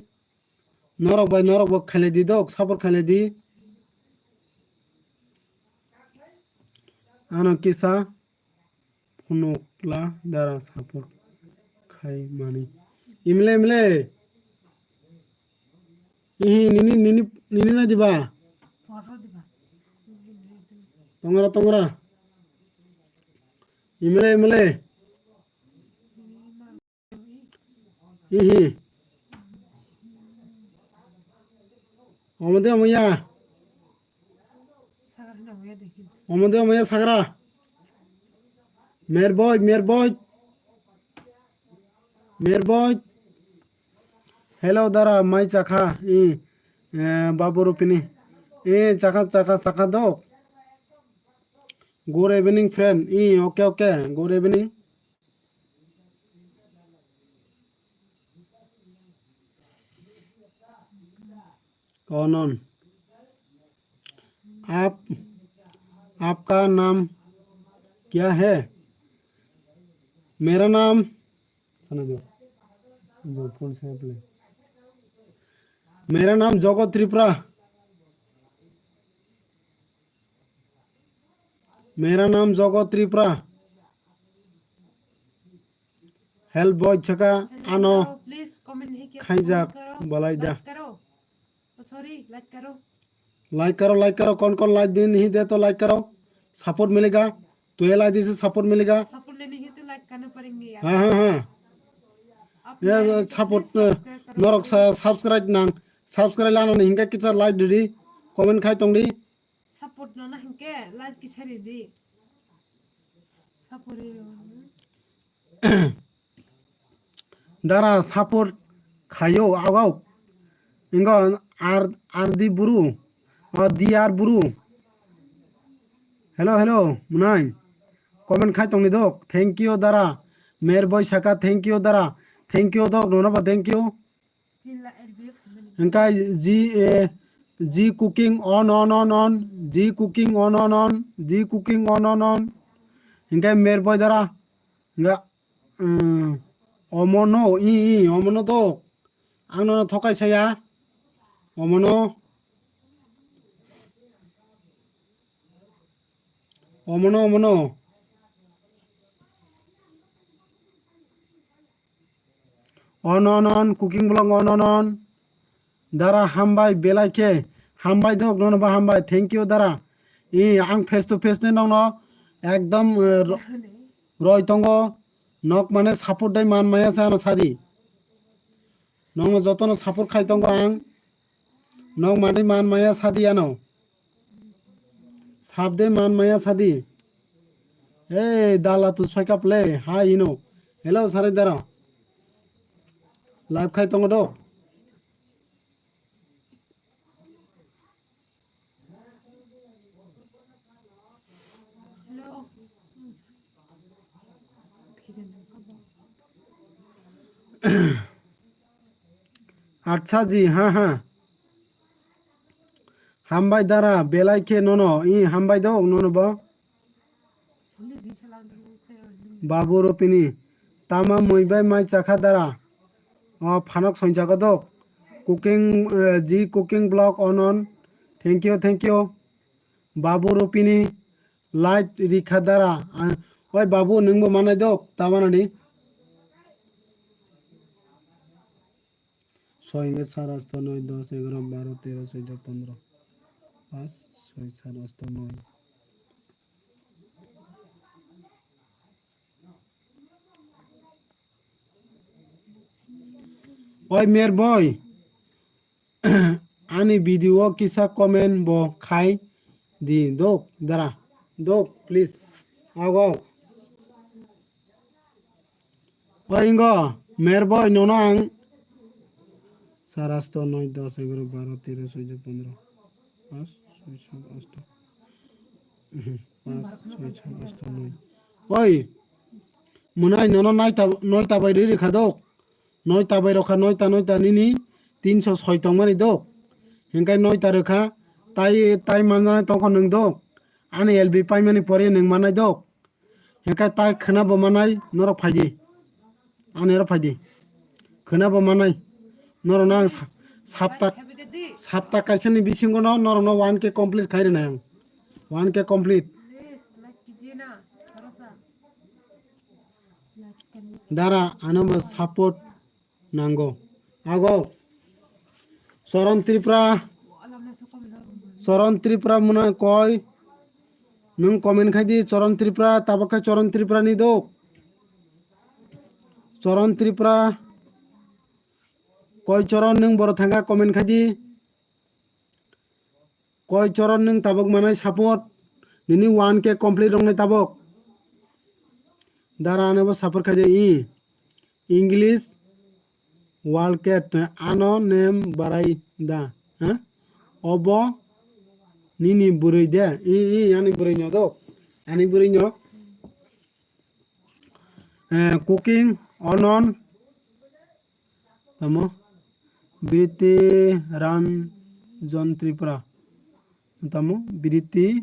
norok bai norok bo khailai di do, support khailai di. Ano kisa phunukla dara support khai mani. Imle, imle. Ihi, nini, nini, nini na diba? Tongra, tongra. Imle, imle. Ihi. Omo de omo ya. Omo de omo ya sagra. Mer boy, mer boy. Mer boy. Hello dara, mai chakha. I, eh, babu rupini. I, chakha, chakha, chakha do. Good evening, friend. I, okay, okay. Good evening. कौन? आप, आपका नाम क्या है? मेरा नाम, सुना दो। जो phone से play। मेरा नाम जगत त्रिपुरा। मेरा नाम जगत Tripura. Help boy chaka ano khaijak balai da. Like karo, like karo, कौन कौन like दे नहीं दे तो like करो, support मिलेगा। तो ये like से support मिलेगा। Support लेने ही तो like करना पड़ेंगे यार। हाँ, हाँ, हाँ। ये support, norok subscribe nang, subscribe lano ni hinga kicha like didi, comment khai tong di. Support no na hinke like kisa ridi. Support ridi. Dara support khayo agau. Ingo ar, ar di buru. O di ar buru. Hello, hello, munai. Comment khai tongni dok. Thank you, dara. Mer boy saka, thank you, dara. Thank you, dok. Nono ba thank you. Hingkai ji, eh, ji cooking on, on, on, on, ji cooking on, on, on, ji cooking on, on, on. Hingkai mer boy dara. Hingka, eh, omono, i, i, omono to. Ang nono thokai saya. Omono. Omono, omono. On, on, on, cooking vlog on, on, on. Dara hambai belai khe. Hambai dok nono ba hambai. Thank you dara. I ang face to face ne nongno ekdom, eh, ro-, roi tongo. Nok mane support dai man maya sa ano sadi. Nongno jotono support khai tongo ang. Nok mane man maya sadi ano. Sabde man maya sadi. Hey, dala tus phai kap le, ha ino. Hello, sare dara. Live khai tongo do. Acha ji, ha, ha. Hambai dara, belai khe nono, i hambai dok nono bo. Babu Rupini, tama mui bai mai chakha dara. O phanok soinjago dok. Cooking, eh, ji cooking vlog on on. Thank you, thank you. Babu Rupini, light rikha dara. Ah, oi babu, nwngbo manai dok, tamanani. ছয়, সাত, আট, নয়, দশ, এগারো, বারো, তেরো, চৌদ্দ, পনেরো, পাঁচ, ছয়, সাত, আট, নয়। Oi mer boy, ani video o kisa comment bo khai di dok dara, dok please. Ago. O ingo, mer boy nono ang sar asto noi dos egaro baro tero soido pondro pas soi sat asto pas soi sat asto noi. Oi, mwnai nono noita, noita bai riri kha dok. Noita bai rokha, noita, noita nini tinso soi tongmani dok. Hingkai noita rokha, tai, tai manjani tongkha nwng dok. Ani L B paimani pore nwng manai dok. Hingke tai khwna bo manai norok phaidi. Ani oro phaidi. Khwna bo manai. Norok no ang sa-, sapta, sapta kaisa ni bisingo no norok no one K complete khai rwnai ang. One K complete. Dara, ano bo support nango. Ago. Choron Tripura. Choron Tripura muna koi. Nwng comment khai di Choron Tripura, tabok khe Choron Tripura ni dok. Choron Tripura. Koi Choron nwng boro thangkha comment khai di. Koi Choron nwng tabok manai support. Nini one K complete wngnai tabok. Dara ano bo support khaidi i. English Wildcat ano nem barai da. Ha? Obo nini bwrwi de. I, i, ani bwrwi no do. Ani bwrwi no. Eh, cooking onon. Tamo Biriti Ranjan Tripura. Tamo Biriti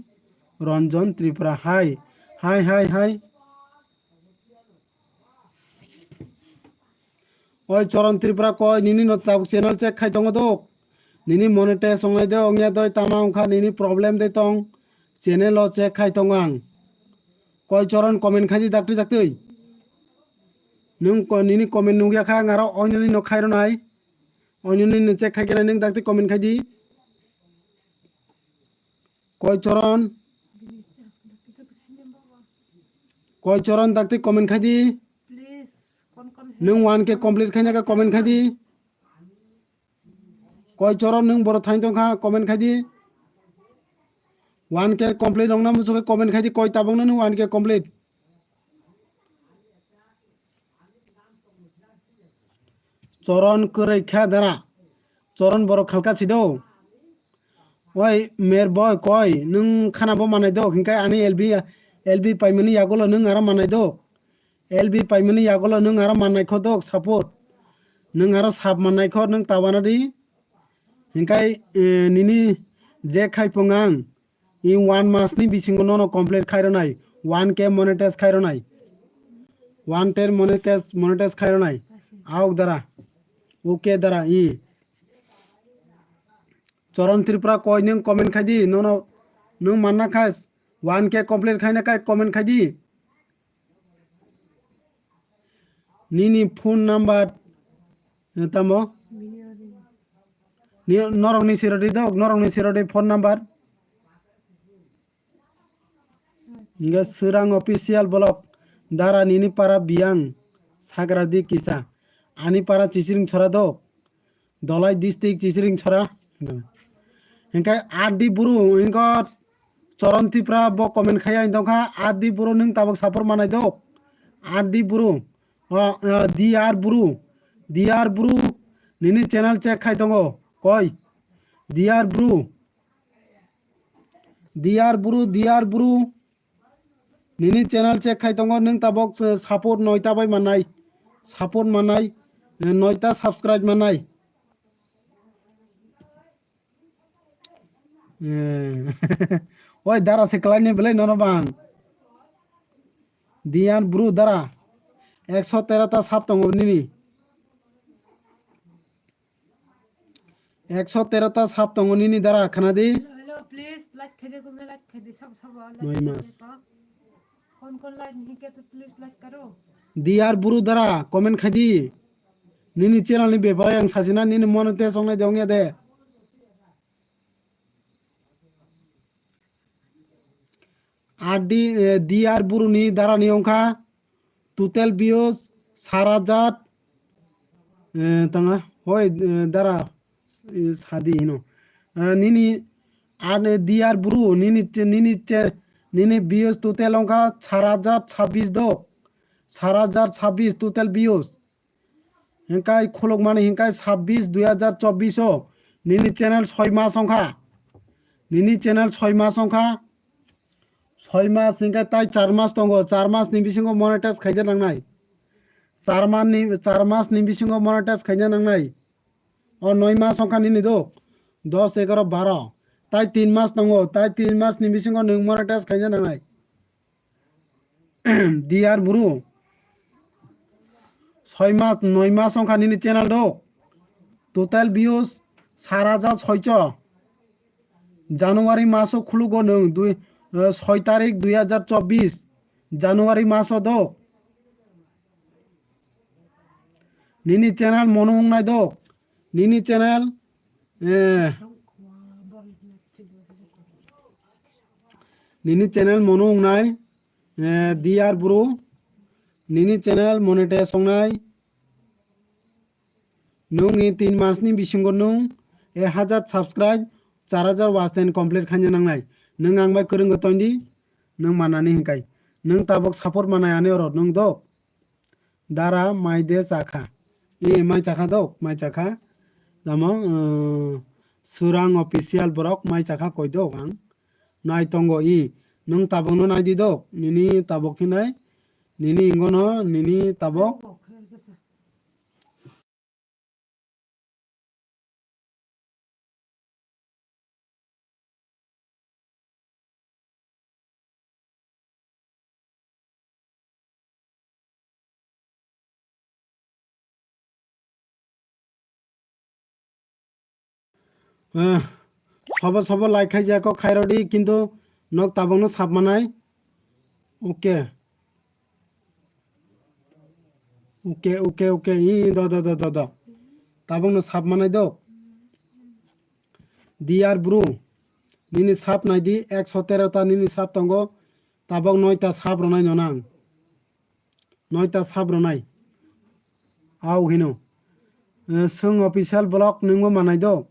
Ranjan Tripura. Hai. Hai, hai, hai. Oi Choron Tripura koi, nini no tabuk channel check khai tongo do. Nini monetize wngnai de wngya doi tama wngkha nini problem de tong. Channel o check khai tongo ang. Koi Choron comment khai di daktwi daktwi. Nwng ko-, nini comment nugya kha ang aro oinoni no khai rwnai. Oinoni no check khai khe nwng daktwi comment khai di. Koi Choron. Koi Choron daktwi comment khai di. Please, kon kon Nwng one K complete khaina khe comment khai di. Koi Choron nwng borok thain tong kha comment khai di. One K complete wngna muchung khe comment khai di koi tabuk no nwng one K complete. Choron kwrwi kha dara. Choron borok khalka si do. Oi mer boy koi nwng khana bo manai do hinkhe ani L B, L B paimani yagulo nwng aro manai do. L B paimani yagulo nwng aro mannai kho dok support. Nwng aro sap mannai kho nwng tabana di. Hinkai, eh, nini je khai phung ang. I one mas ni bisingo nono complete khai rwnai. One K monetize khai rwnai. One ten monetize, monetize khai rwnai. Aok dara. Okay dara i. Choron Tripura koi nwng comment khai di. Nono nwng manna khas. One K complete khaina khai comment khai di. Nini phone number, eh, tamo? Ni, norokni sirodi dok, norokni sirodi phone number. Hingke Swrang official blog, dara nini para biyang, sagra di kisa. Ani para Chisiring chora dok. Dholai district Chisiring chora. Hingke R D Bru, hingke Choron Tripura bo comment khaya hing tongkha, R D Bru nwng tabok support manai do. R D Bru, o, o, D R Bru, D R Bru, nini channel check khai tongo, koi? D R Bru, D R Bru, D R Bru, nini channel check khai tongo, nwng tabok, eh, support noita bai manai, support manai, eh, noita subscribe manai. Eh, oi dara se kwlai ni belai nono bang. D R Bru dara. Ekso tero ta sap tongo nini. Ekso tero ta sap tongo nini dara khana di. Hello, hello, please like khaidi, kome like khaidi, sab, sab, like Noi khaidi mas. Pa. Kon kon like nahi kiya to please like karo. D R Bru dara comment khaidi. Nini channel ni bepar yang sasina nini mono te songnai de ongya de. R D, eh, D R Bru ni dara ni ongkha total views sar hajar, eh, tanga, hoi, eh, dara, eh, sadi hino. Eh, nini, ar, eh, D R Bru, nini che-, nini che-, nini views total ongkha sar hajar chabbish do, sar hajar chabbish total views. Hinkai khulukmani hinkai sabbish dui hajar chobbish o nini channel soi mas ongkha. Nini channel soi mas ongkha. Soi mas hinkai tai char mas tongo. Char mas ni bisingo monetize khaina nangnai. Char mas ni, char mas ni bisingo monetize khaina nangnai. O noi mas ongkha nini do. Dos, egaro, baro. Tai tin mas tongo. Tai tin mas ni bisingo nwng monetize khaina nangnai. D R Bru. Soi mas, noi mas ongkha nini channel do. Total views sar hajar soicho. January maso khulugo nwng dui, eh, soi tarik dui hajar chobbish. January maso do. Nini channel mono wngnai do. Nini channel, eh, nini channel mono wngnai. Eh, D R Bru, nini channel monetize songnai. Nwng e tin mas ni bisingo nwng ek hajar subscribe, char hajar watch time complete khaina nangnai. Nwng ang bai kwrwngwi tongdi. Nwng manani hinkai. Nwng tabok support manai ani oro nwng dok. Dara mai de chakha. E mai chakha dok, mai chakha. Tamo, uh, Surang official borok mai chakha koi dok ang. Nai tongo i. Nwng tabokno nai di dok. Nini tabok hinai. Nini ingono, nini tabok. Eh, sobo sobo like khaijak kok khairodi, kintu nok tabokno sap manai. Okay. Okay, okay, okay. I, do, do, do, do, do. Tabokno sap manai do. Dear bro, nini sap naidi, ekso tero ta nini sap tongo. Tabok noita sap rwnai no nang. Noita sap rwnai. Au hino. Eh, Swng official vlog nwngbo manai do.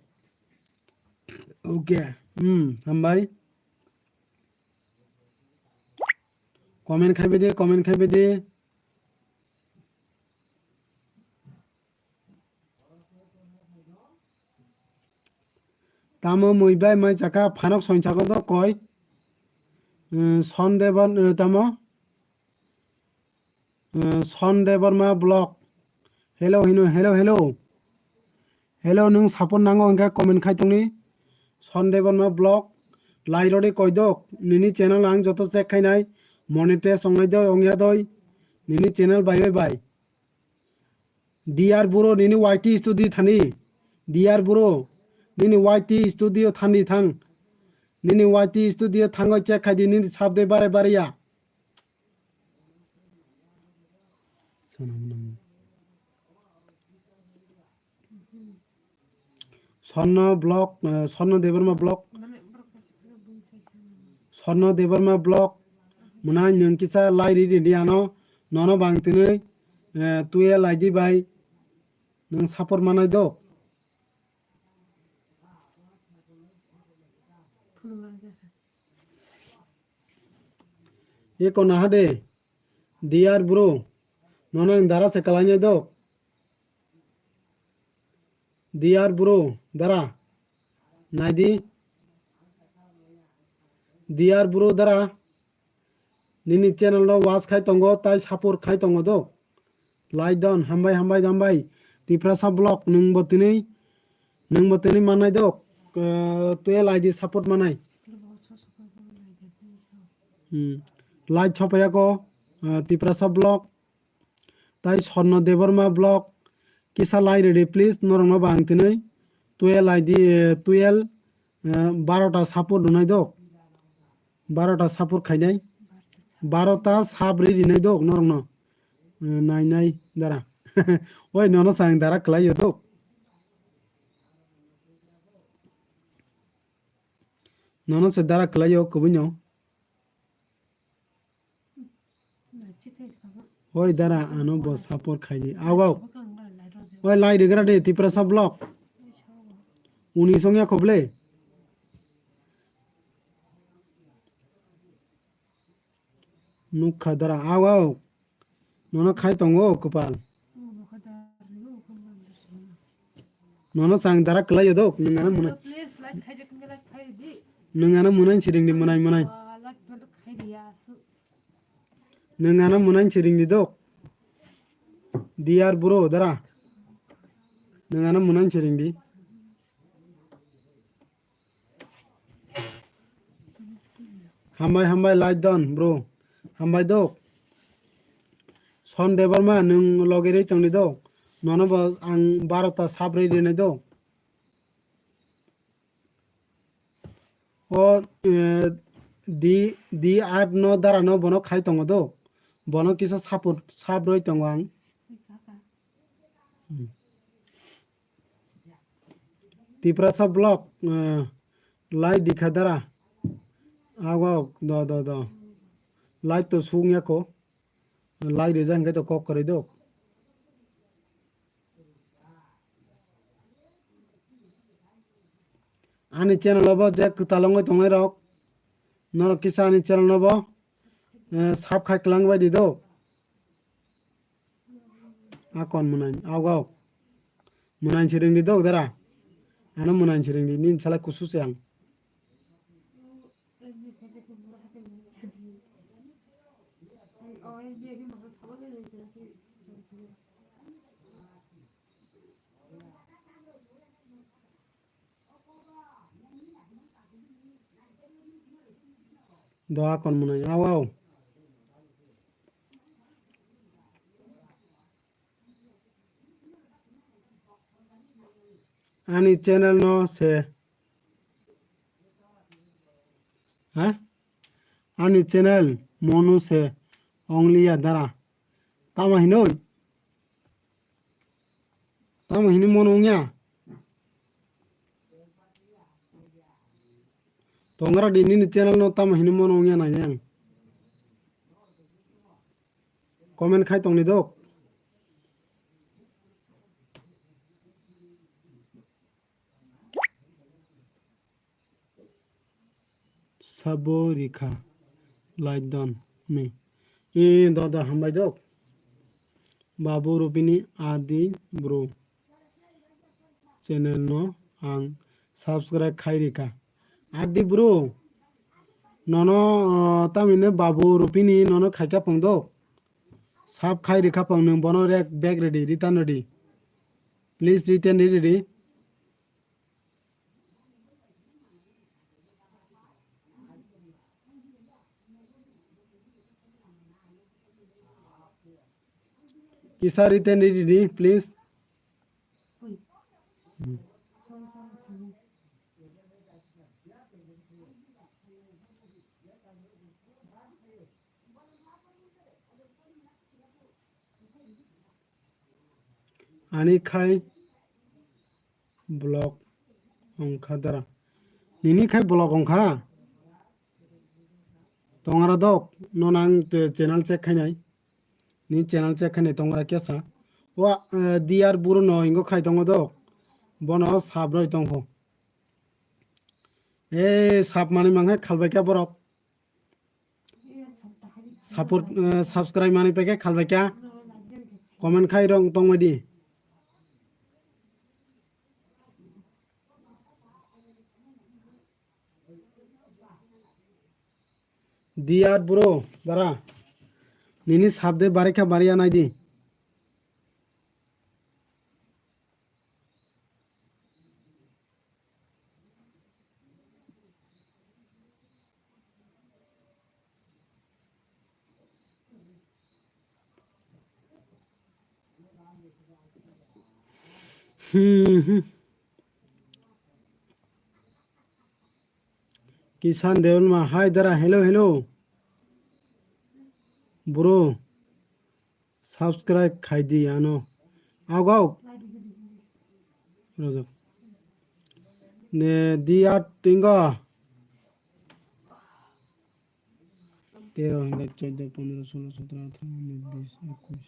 Okay. Hmm, hambai. Comment khaibai de, comment khaibai de. Tamo mui bai mai chakha phanok soinsago do koi. Eh, Son Debor, eh, tamo? Eh, Son Debbarma vlog. Hello hino, hello, hello. Hello, nwng support nango hwnkhe comment khai tongni. Son Debbarma vlog. Lai rodi koidok. Nini channel ang joto check khainai. Monetize ongnai doi, ongya doi. Nini channel bai bai bai. Dear bro, nini Y T studio thani. Dear bro, nini Y T studio thani thang. Nini Y T studio thango check khai di, nini sap de bare bare ya. Swarno vlog, eh, Swarno Debbarma vlog. Swarno Debbarma vlog. Mwnai nwng kisa lai ri ri di ano. Nono bang tini, eh, tuye lai di bai. Nwng support manai do. Eko naha de, dear bro, nono ang dara se kalai nai do. Dear bro, dara, nai di. Dear bro, dara, nini channel no watch khai tongo, tai support khai tongo do. Lai don, hambai, hambai, hambai. Tiprasa vlog, nwng bo tini, nwng bo tini manai do. Eh, tuye lai di support manai. Hmm. Like chopayako, eh, Tiprasa vlog. Tai Swarno Debbarma vlog. Kisa lai rede please, norokno bang tini. Tuye lai di, eh, tuye, eh, barota support dunai do. Barota support khainai. Barota sap ri rinai do norokno. Eh, nai nai dara. Oi, nono sang dara kwlai yo do. Nono se dara kwlai yo kubui no. Oi dara, ano bo support khaidi. Au, au. Oi, lai rigra de, Tiprasa vlog. Uni songya khoble. Nukha dara, au, au. Nono khai tongo, kwpal. Nono sang dara kwlai yo dok, nwng ano mwnai. Please, like khaijak hwnkhe like khai di. Nwng ano mwnai siring di, mwnai, mwnai. Ah, like button khai di ya, su. Nwng ano mwnai siring di dok. Dear bro, dara. Nwng ano mwnai siring di. Hambai, hambai, like don, bro. Hambai dok. Son Debbarma, nwng loge rwi tongdi do. Nono bo ang barota sap rwi rinai do. O, eh, di, di art no dara no bono khai tongo do. Bono kisa support, sap rwi tongo ang. Hmm. Tiprasa vlog, eh, lai dikha dara. Ago, do, do, do. Lai to sung yako. Lai rija hingke to kok kwrwi do. Ani channel o bo je kwtal wngwi tongnai rok, norok kisa ani channel no bo Eh, sab khai klang bai di do. A kon mwnai, aw gao. Mwnai si ring di do dara. Ano mwnai si ring di, nin salai kusu se ang. Doa kon mwnai, aw, aw. Ani channel no se. Ha? Ani channel monu se only ya dara. Tamo hinoi? Tamo hini mono wngya? Tongra di nini channel no tamo hini mono wngya nai yang. Comment khai tongni dok. Sabo rikha like don me. E doda hambai dok. Babu Rupini Adi Bro channel no ang subscribe khai rikha. Adi Bro nono, uh, tamine Babu Rupini nono khaika pong dok. Sab khai rikha pang nwng bono rek back ready, return ready. Please return ready. Kisa return ready, please. Ani khai block ongkha dara. Nini khai block ongkha? Tongara dok, no nang te channel check khainai. Ni channel check khainai tongara kesa. Wa, eh, D R Bro no hingo khai tongo dok. Bono sab roi tongkho. Eh, sab mani mangkhe khalbai kha borok. Support, eh, subscribe mani paikhe khalbai kha. Comment khai rong tongmai di. D R Bro, dara. Nini sabde barikha bariya nai di. Hmm, hmm. Kisan Debbarma, hi dara, hello, hello. Bro, subscribe khai di ano. Ago, ago. Rojak. Ne, di at tingga. Tero hingga chaudo, pondro, solo, sotro, atharo, unis, bis, ekush.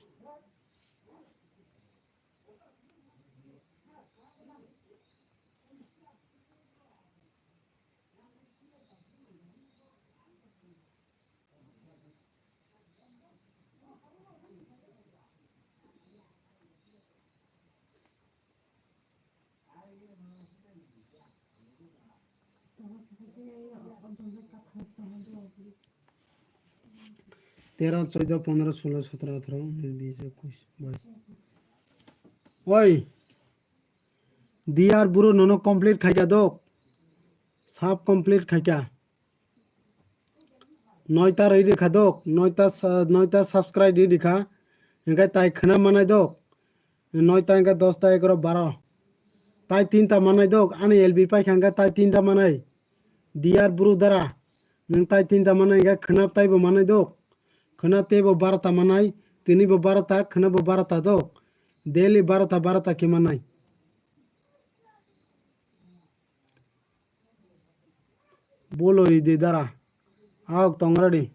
Tero, chaudo, pondro, solo, sotro, atharo, unis, bis, ekush, bais. Oi, D R Bro nono complete khaikha dok. Sab complete khaikha. Noita rwi rikha dok, noita sa-, noita subscribe rwi rikha. Hingkhe tai khwna manai dok. Noita hingkhe dosta, egaroh, baro. Tai tinta manai dok, ani L B paikha hingkhe tai tinta manai. D R Bro dara. Nwng tai tinta manai hingkhe khwna taibo manai dok. Khwna teibo barota manai, tinibo barota, khwnabo barota dok. Daily barota, barota khe manai. Bolori de dara. Aok tongra di.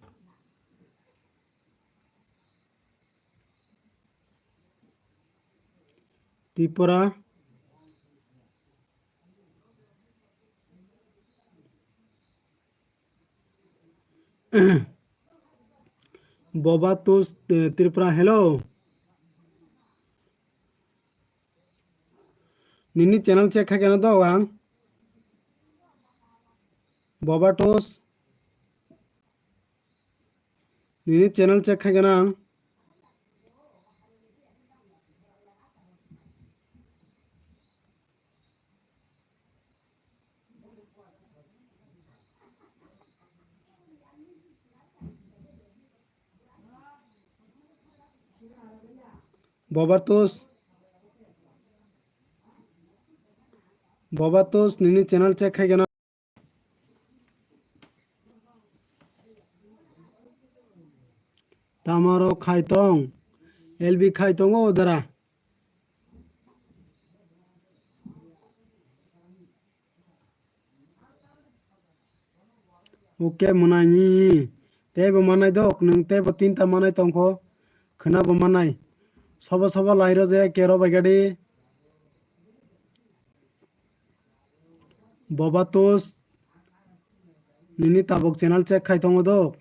Tripura. Bobatus, eh, Tripura, hello. Nini channel check khai kena do ang. Bobatus. Nini channel check khai kena ang. Bobatus. Bobatus, nini channel check khai kena. Tamaro khai tong, L B khai tongo dara. Oke, mwnai ni. Teibo manai dok, nwng teibo tinta manai tongkho, khwnabo manai. Sobo sobo lairo je kero bai gadi. Bobatus, nini tabuk channel check khai tongo dok.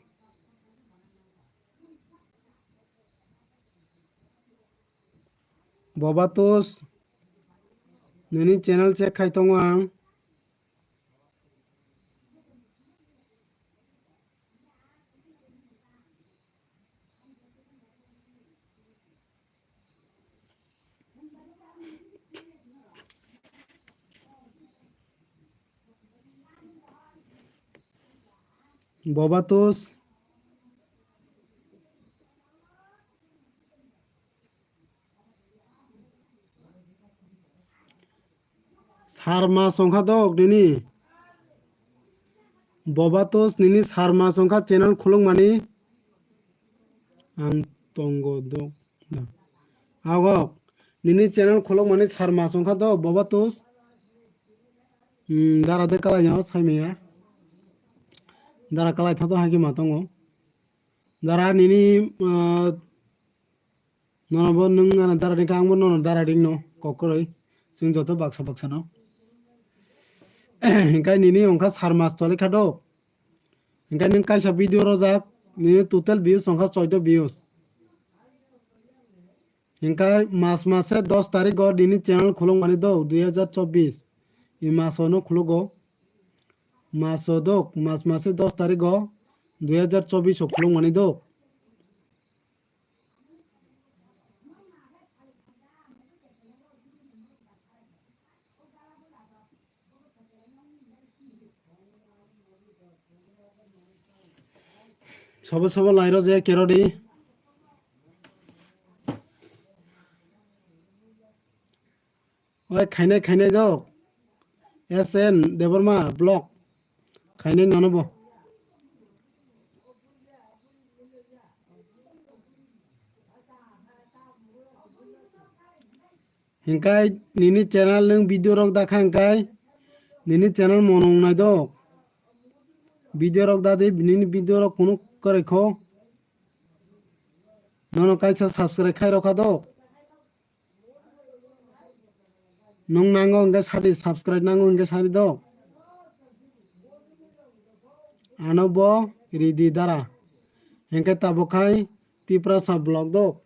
Bobatus, nini channel check khai tongo ang. Bobatus. Sarma songkha dok nini. Bobatus nini sarma songkha channel khulukmani. Ang tongo dok. Ago nini channel khulukmani sarma songkha dok Bobatus. Hmm, dara de kalai no saimaya. Dara kalai thoto haki ma tongo. Dara nini, ah, nono bo nwng ano dara ringkha, ang bo nono dara ringno kok kwrwi. Chwng joto baksa baksa no. Hinkhe nini wngkha sar mas toli kha do. Hinkhe nwng kaisa video rojak, nini total views wngkha choido views. Hinkhe mas mase dos tarikgo nini channel khulukmani do, dui hazar chobbish. I masono khulugo. Maso dok, mas mase dos tarikgo, dui hazar chobbish o khulukmani do. Sobo sobo lairo je kerodi. Oi khainai khainai dok. S N Debbarma vlog. Khainai nono bo. Hinkai nini channel nwng video rok dakha hinkai nini channel monong nai do. Video rok dadi nini video rok kunu kwrwi kho. Nono kaisa subscribe khai rokha do. Nwng nango hwnkhe sadi subscribe nango hwnkhe sadi do. Ano bo ridi dara. Hinkhe tabuk khai Tiprasa vlog do.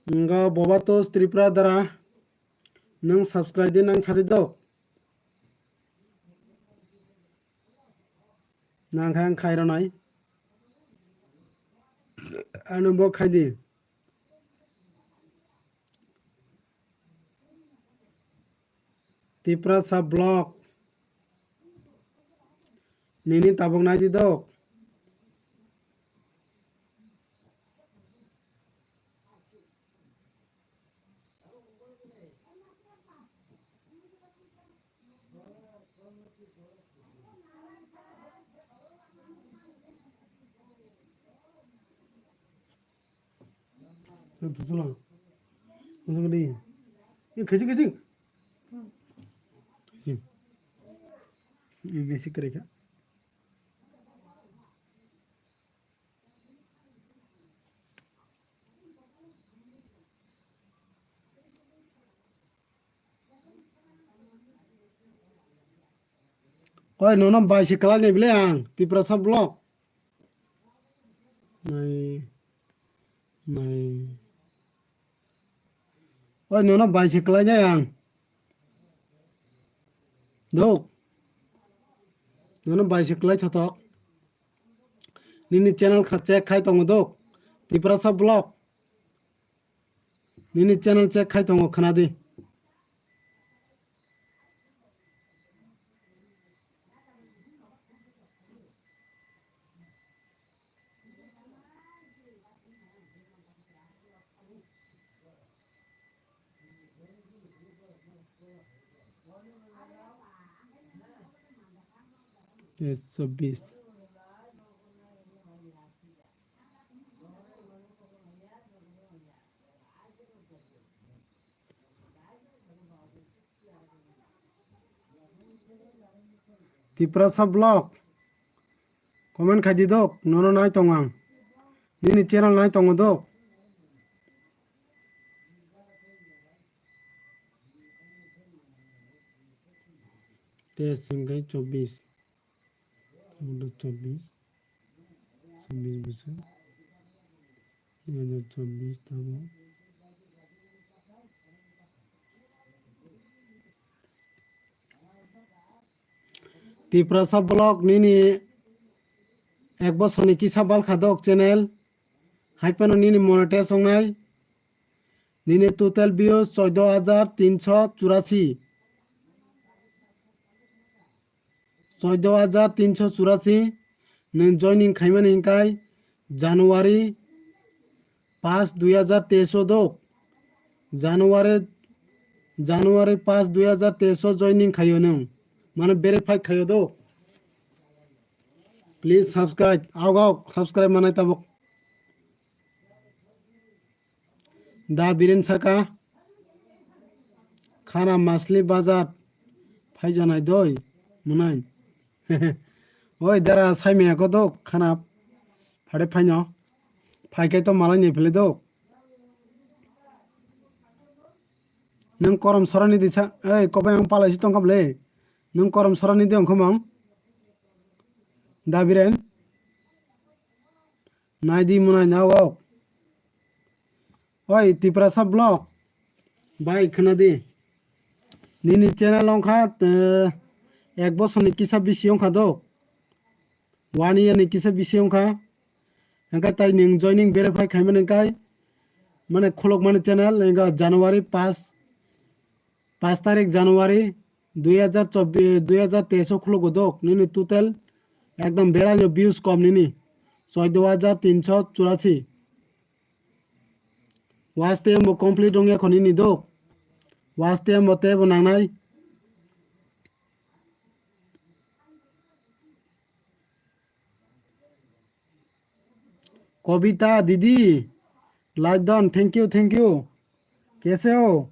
Ngo Bobatus Tripura dara. Nwng subscribe di nang sadi do. Nang khe ang khai rwnai. Ano bo khai di. Tiprasa vlog. Nini tabuk nai di dok. Khejing, khejing. Khejing. Bisi kwrwi kha. Oi, nono bai se kwlai nai bile ang, Tiprasa vlog. Nai, nai. Oi, nono bai se kwlai nai ang. Dok. Nono bai se kwlai thothok. Nini channel kha check khai tongo dok. Tiprasa vlog. Nini channel check khai tongo khna di. Teish chobbish. Tiprasa vlog. Comment khai di dok, nono nai tong ang. Nini channel nai tongo dok. Teish hwnkhe chobbish. Chobbish. Chobbish bosor. Dui hajar chobbish tabuk. Tiprasa vlog nini ek bosorni kisa balkha dok channel. Hai phano nini monetize wngnai. Nini total views chaudo hajar tinso churasi. Chaudo hajar tinso churasi nwng joining khaimani hwnkhe January paanch dui hajar teish o dok. January, January paanch dui hajar teish o joining khaio nwng. Mane verify khaio dok. Please subscribe. Ago subscribe manai tabuk. Da Biren saka, khana masli bazar phaijanai doi mwnai. Oi dara saimaya kotok khana phare phaino. Phaikai to malai ni phele dok. Nung korom sorani di sa, ei kobai ang palai si tongkha ble. Nung korom sorani di ongkha mang. Da Biren. Naidi mwnai na o. Oi, Tiprasa vlog. Bai, khna di. Nini channel ongkha, eh, ek bosorni kisa bisi ongkha do. One year ni kisa bisi ongkha. Hingkhe tai nwng joining verify khaimani hingkhe, mane khulukmani channel, hingkhe January paanch, paanch tarik January dui hajar chobbish, dui hajar teish o khulugo dok. Nini total ekdom beraino views kom nini. Chaudo hajar tinso churasi. Watch time bo complete wngya kho nini dok. Watch time bo teibo nangnai. Kobita didi, like done, thank you, thank you. Kaise ho?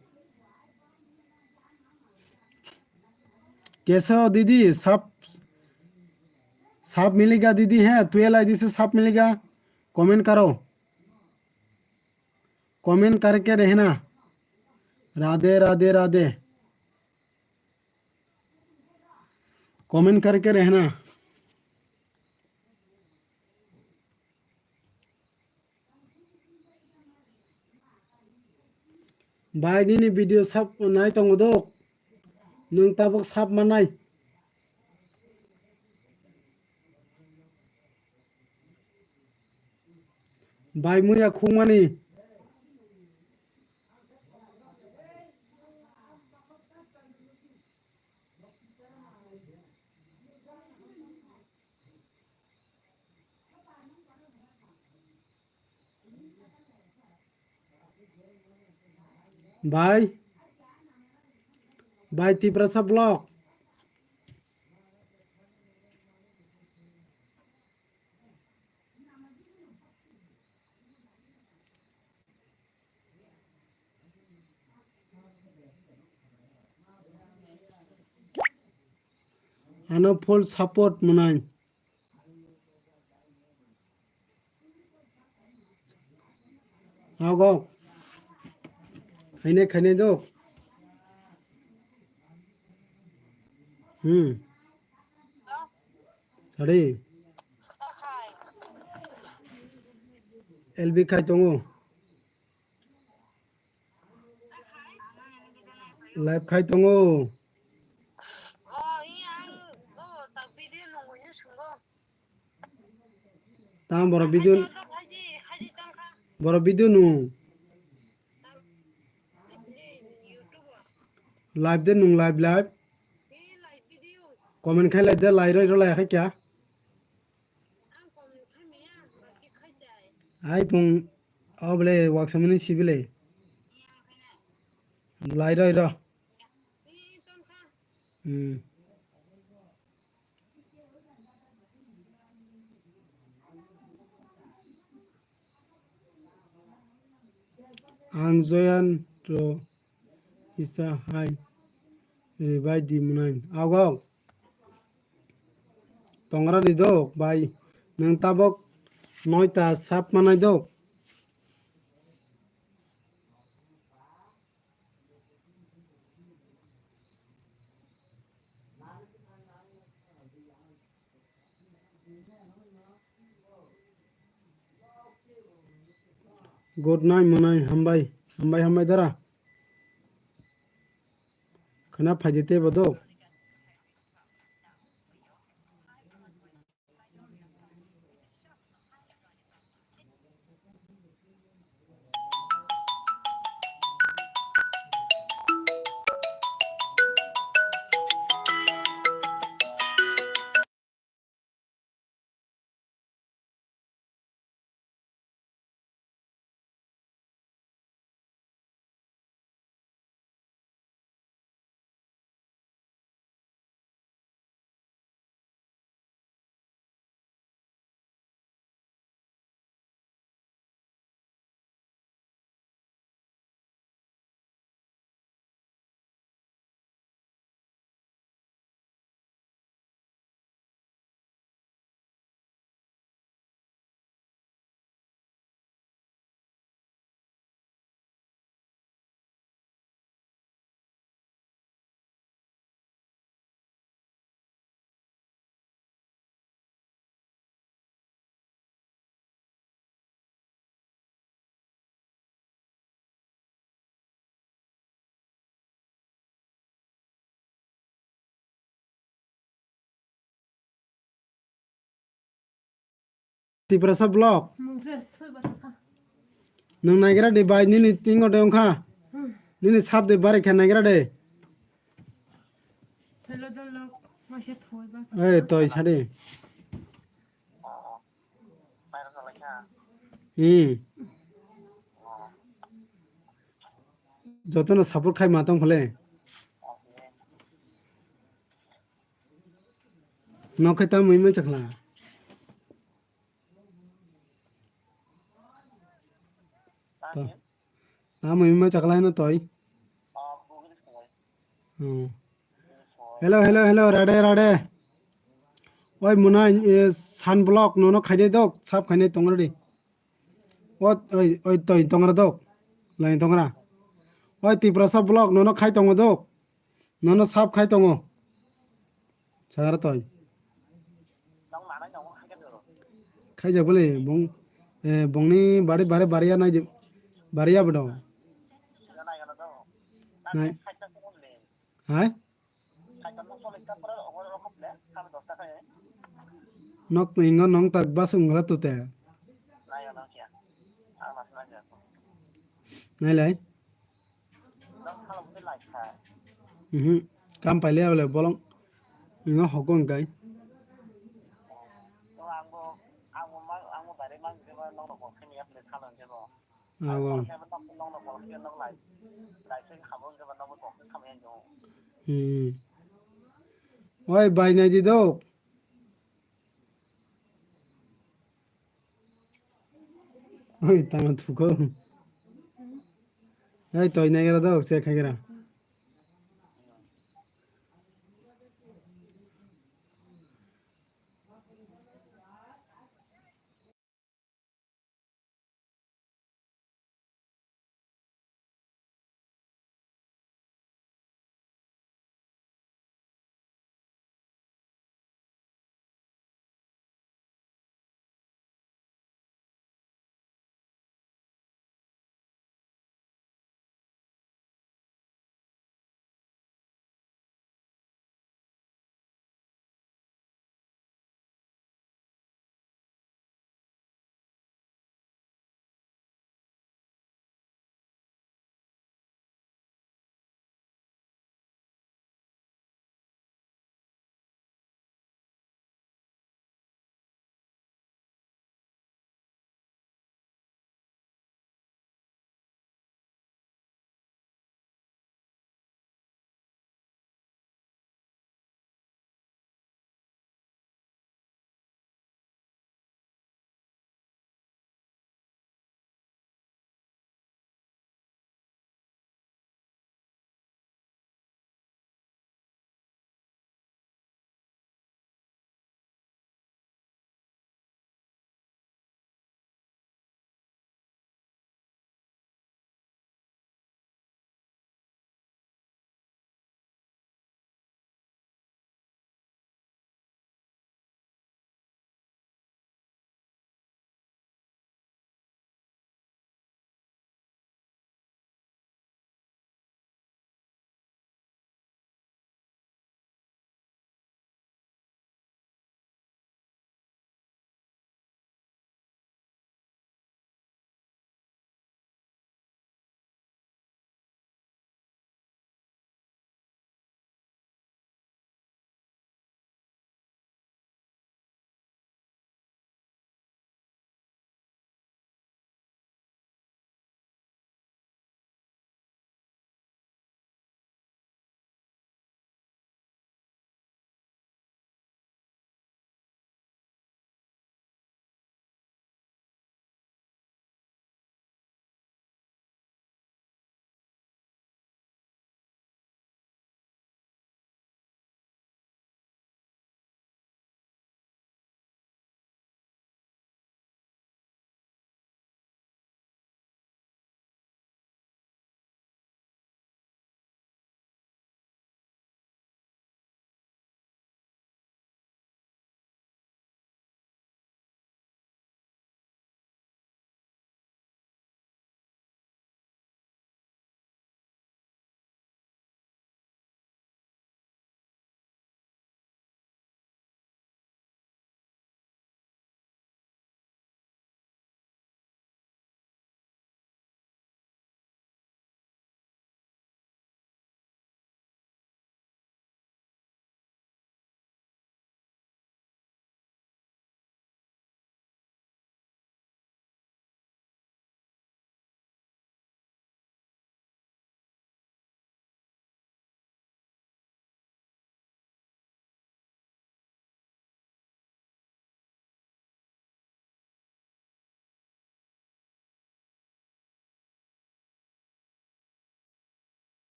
Kaise ho didi? Sab, sab milega didi? Hai, twelve I D se sab milega? Comment karo. Comment karke rehna. Radhe, radhe, radhe. Comment karke rehna. Bai nini video sab nai tongo do. Nwng tabuk sab manai. Bai muya khungmani. Bai, bai Tiprasa vlog. Ano full support mwnai. Ago. Khainai, khainai do. Hmm. Sorry. L B khai tongo. Live khai tongo. Tamo borok video, borok video nung. Live de nung, live, live. Comment khai lai de, lai roi rw lai khe kya? Ai pung o bole waksa mani si bole. Lai roi rw. Hmm. Ang Joyan ro isa hai rebai di mwnai. Ago. Tongra di dok bai. Nang tabok noita sap manai dok. Good night, mwnai, hambai, hambai, hambai, dara. Khana phaidi tei bodo. Tiprasa block. Nwng naigra de bai nini tingo de wngkha. Nini sap de bari kha naigra de. Ei toi sadi. Hmm. Jotono support khai ma tong phale. Nok khai tamo imai chakla. To. Tamo imai chakla no toi. Hmm. Hello, hello, hello, rade, rade. Oi mwnai, eh, sunblock nono khaide dok, sap khaine tongra di. Oi, oi, oi, toi tongra dok. Lai tongra. Oi Tiprasa block nono khai tongo dok. Nono sap khai tongo. Sagra toi. Khaijak bole bong, eh, bongni bari, bari, bariya nai di, bariya bodo. Nai. Hai? Nok ingo nong tak bas ungla tute. Nai lai. Mhm. Kam paile abole bolong. Ingo hokong kai. Ago. Hmm. Oi, bai nai di dok. Oi, tama thuko. Oi, toi nai gra dok, se khai gra.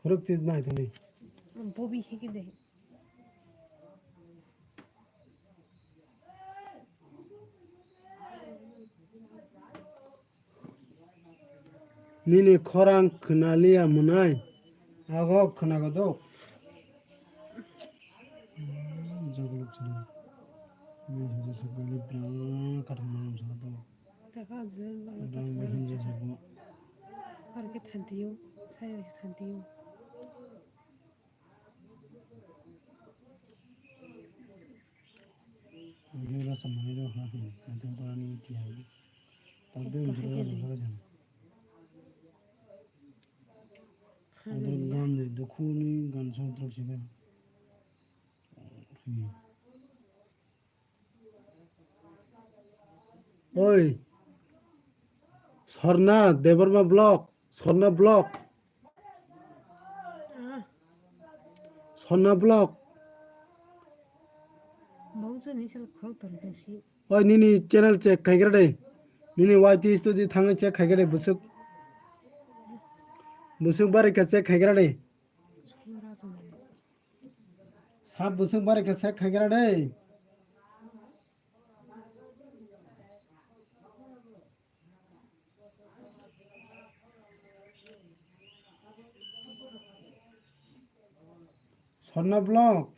Khorok twi nai thani. Bobi heke de. Nini khorang khwnaliya mwnai? Ago khwnago do. Jogolok chini. Nini hwnjak sakni bwrang kathang manam sakha do. Taka jwng bwrang kathang manam sakha. Aro khe thantiyo, sayo khe thantiyo. Audio rasa manwi rok ha hin, audio barani tiya. Audio rasa barani. Audio gan de dukhuni gan song trok siga. Hmm. Oi. Swarna Debbarma Vlog, Swarna Vlog. Ah. Swarna Vlog. Bongso ni sal khorok tor tongsi. Oi, nini channel check khaigra de. Nini Y T studio thangwi check khaigra de, busuk. Busuk barika check khaigra de. Sab busuk barika check khaigra de. Swarna Vlog.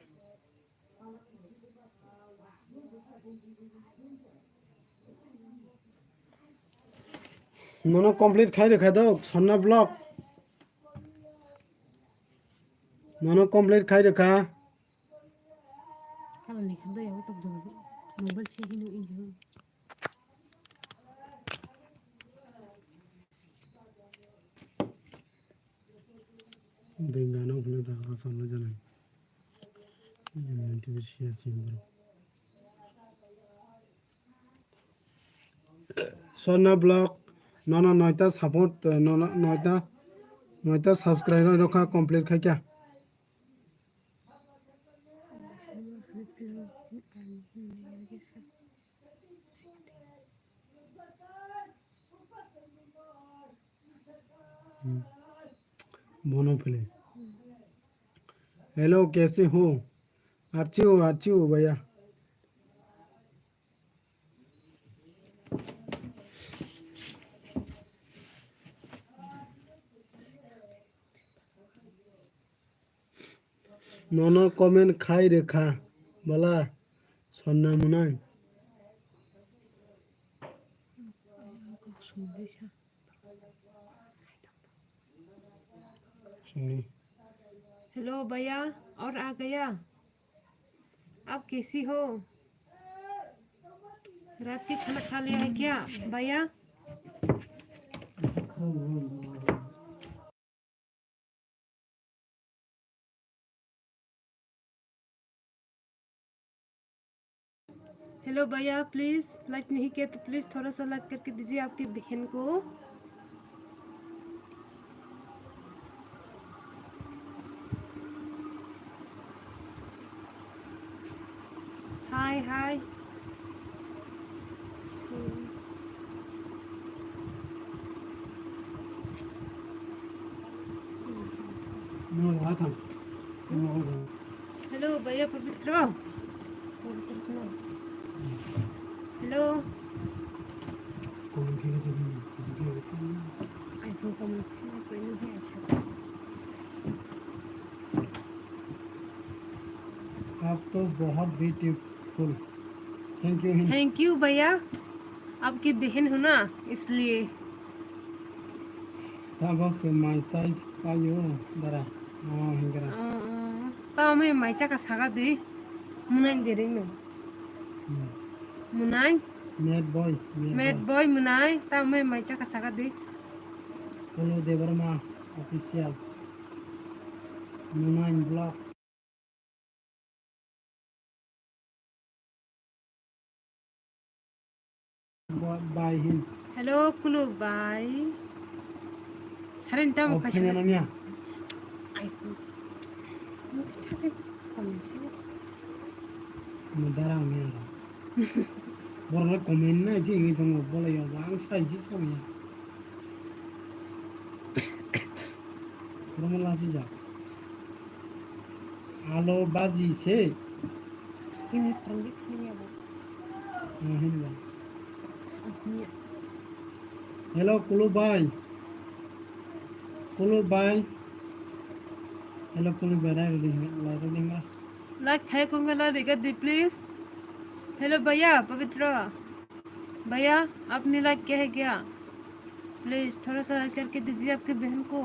Nono complete khai rwkha dok, Swarna Vlog. Nono complete khai rwkha. Kalan ni khanda ya utok jong mobile se hino injo. Dengano hwnwi da ka samla janai. Nanti siya simbro. Swarna Vlog, nono noita support, eh, nono noita, noita subscribe rokha complete khaikha. Hmm. Bono phile. Hello, kaise ho? Achhe ho, achhe ho, bhaiya. Nono comment khai rwkha, bala, Swarna mwnai. Hello भैया, और आ गया? आप कैसी हो? रात की खाना खा लिया है क्या भैया? हेलो भैया, प्लीज लाइक नहीं किया तो प्लीज थोड़ा सा लाइक करके दीजिए आपकी बहन को। हाय, हाय। हेलो भैया पवित्र। हेलो। आईफोन का मुख्य कोई नहीं है, अच्छा। आप तो बहुत beautiful. Thank you, Hind. Thank you भैया, आपकी बहन हूँ ना, इसलिए। Tabok se mai chai paio dara. Oh, hingra. Oh, oh. Tamo mai chaka saga dui. Munai dering no. Hmm. Munai. Mad boy, mad boy. Mad boy munai. Tamo mai chaka saga dui. Kolo Debbarma official. Munai vlog. Ba-, bai hin. Hello, kulu bai. Sarin tam. Oh, khaisa. Phanya nanya. Ai, ku. Sate comment sini. Mo darang ya. Borok comment na je ngi tongo bolai ya, ang sai ji sa ya. Roman lasi ja. Alo baji se. Ini terang di sini ya, Bu. Ah, ini ba. Ah, ini ya. Hello, Kulu bhai. Kulu bhai. Hello, Kulu bhai, rai rodi, rai rodi ma. Like khai kong la rega di, please. Hello, भैया, पवित्र। भैया, आपने like किया है क्या? प्लीज थोड़ा सा करके दीजिए आपके बहन को।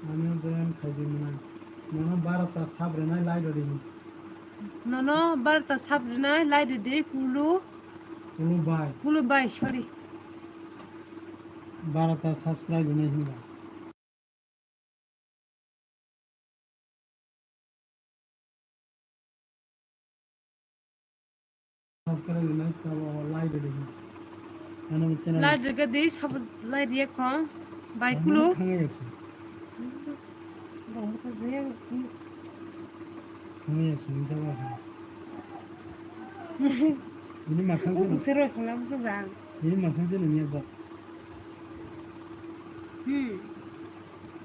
Ano join khai di mwnai. Nono barota sab rwnai lai rodi. Nono barota sab rwnai lai rodi Kulu. Kulu bhai. Kulu bhai, sorry. Barota subscribe rwnai hinba. Subscribe rwnai tabo lai rodi. Ano channel. Lai rega di, sab lai riya kho. Bai Kulu. Thangwi yak sung. Bang bwsa jaya. Thangwi yak sung jabo. Ini makhang sung. Sero khalam tu jang. Ini makhang sung ni bo. Hmm.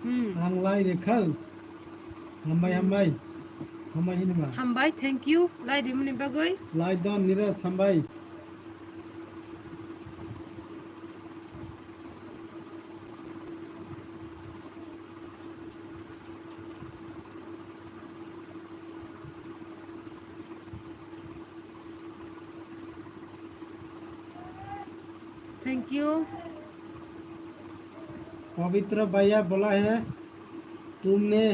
Hmm. Ang lai rikha. Hambai, hambai. Hambai hinba. Hambai, thank you. Lai rimani bagwi. Lai don nira sambai. Thank you. पवित्र भैया बोला है, तुमने,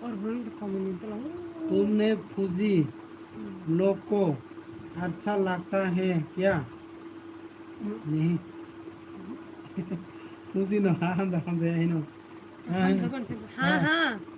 और हम तो कमेंट तो लो। तुमने फौजी लोग को अच्छा लगता है क्या? नहीं। फौजी नो, हाँ, हाँ, हाँ, हाँ, हाँ, हाँ, हाँ।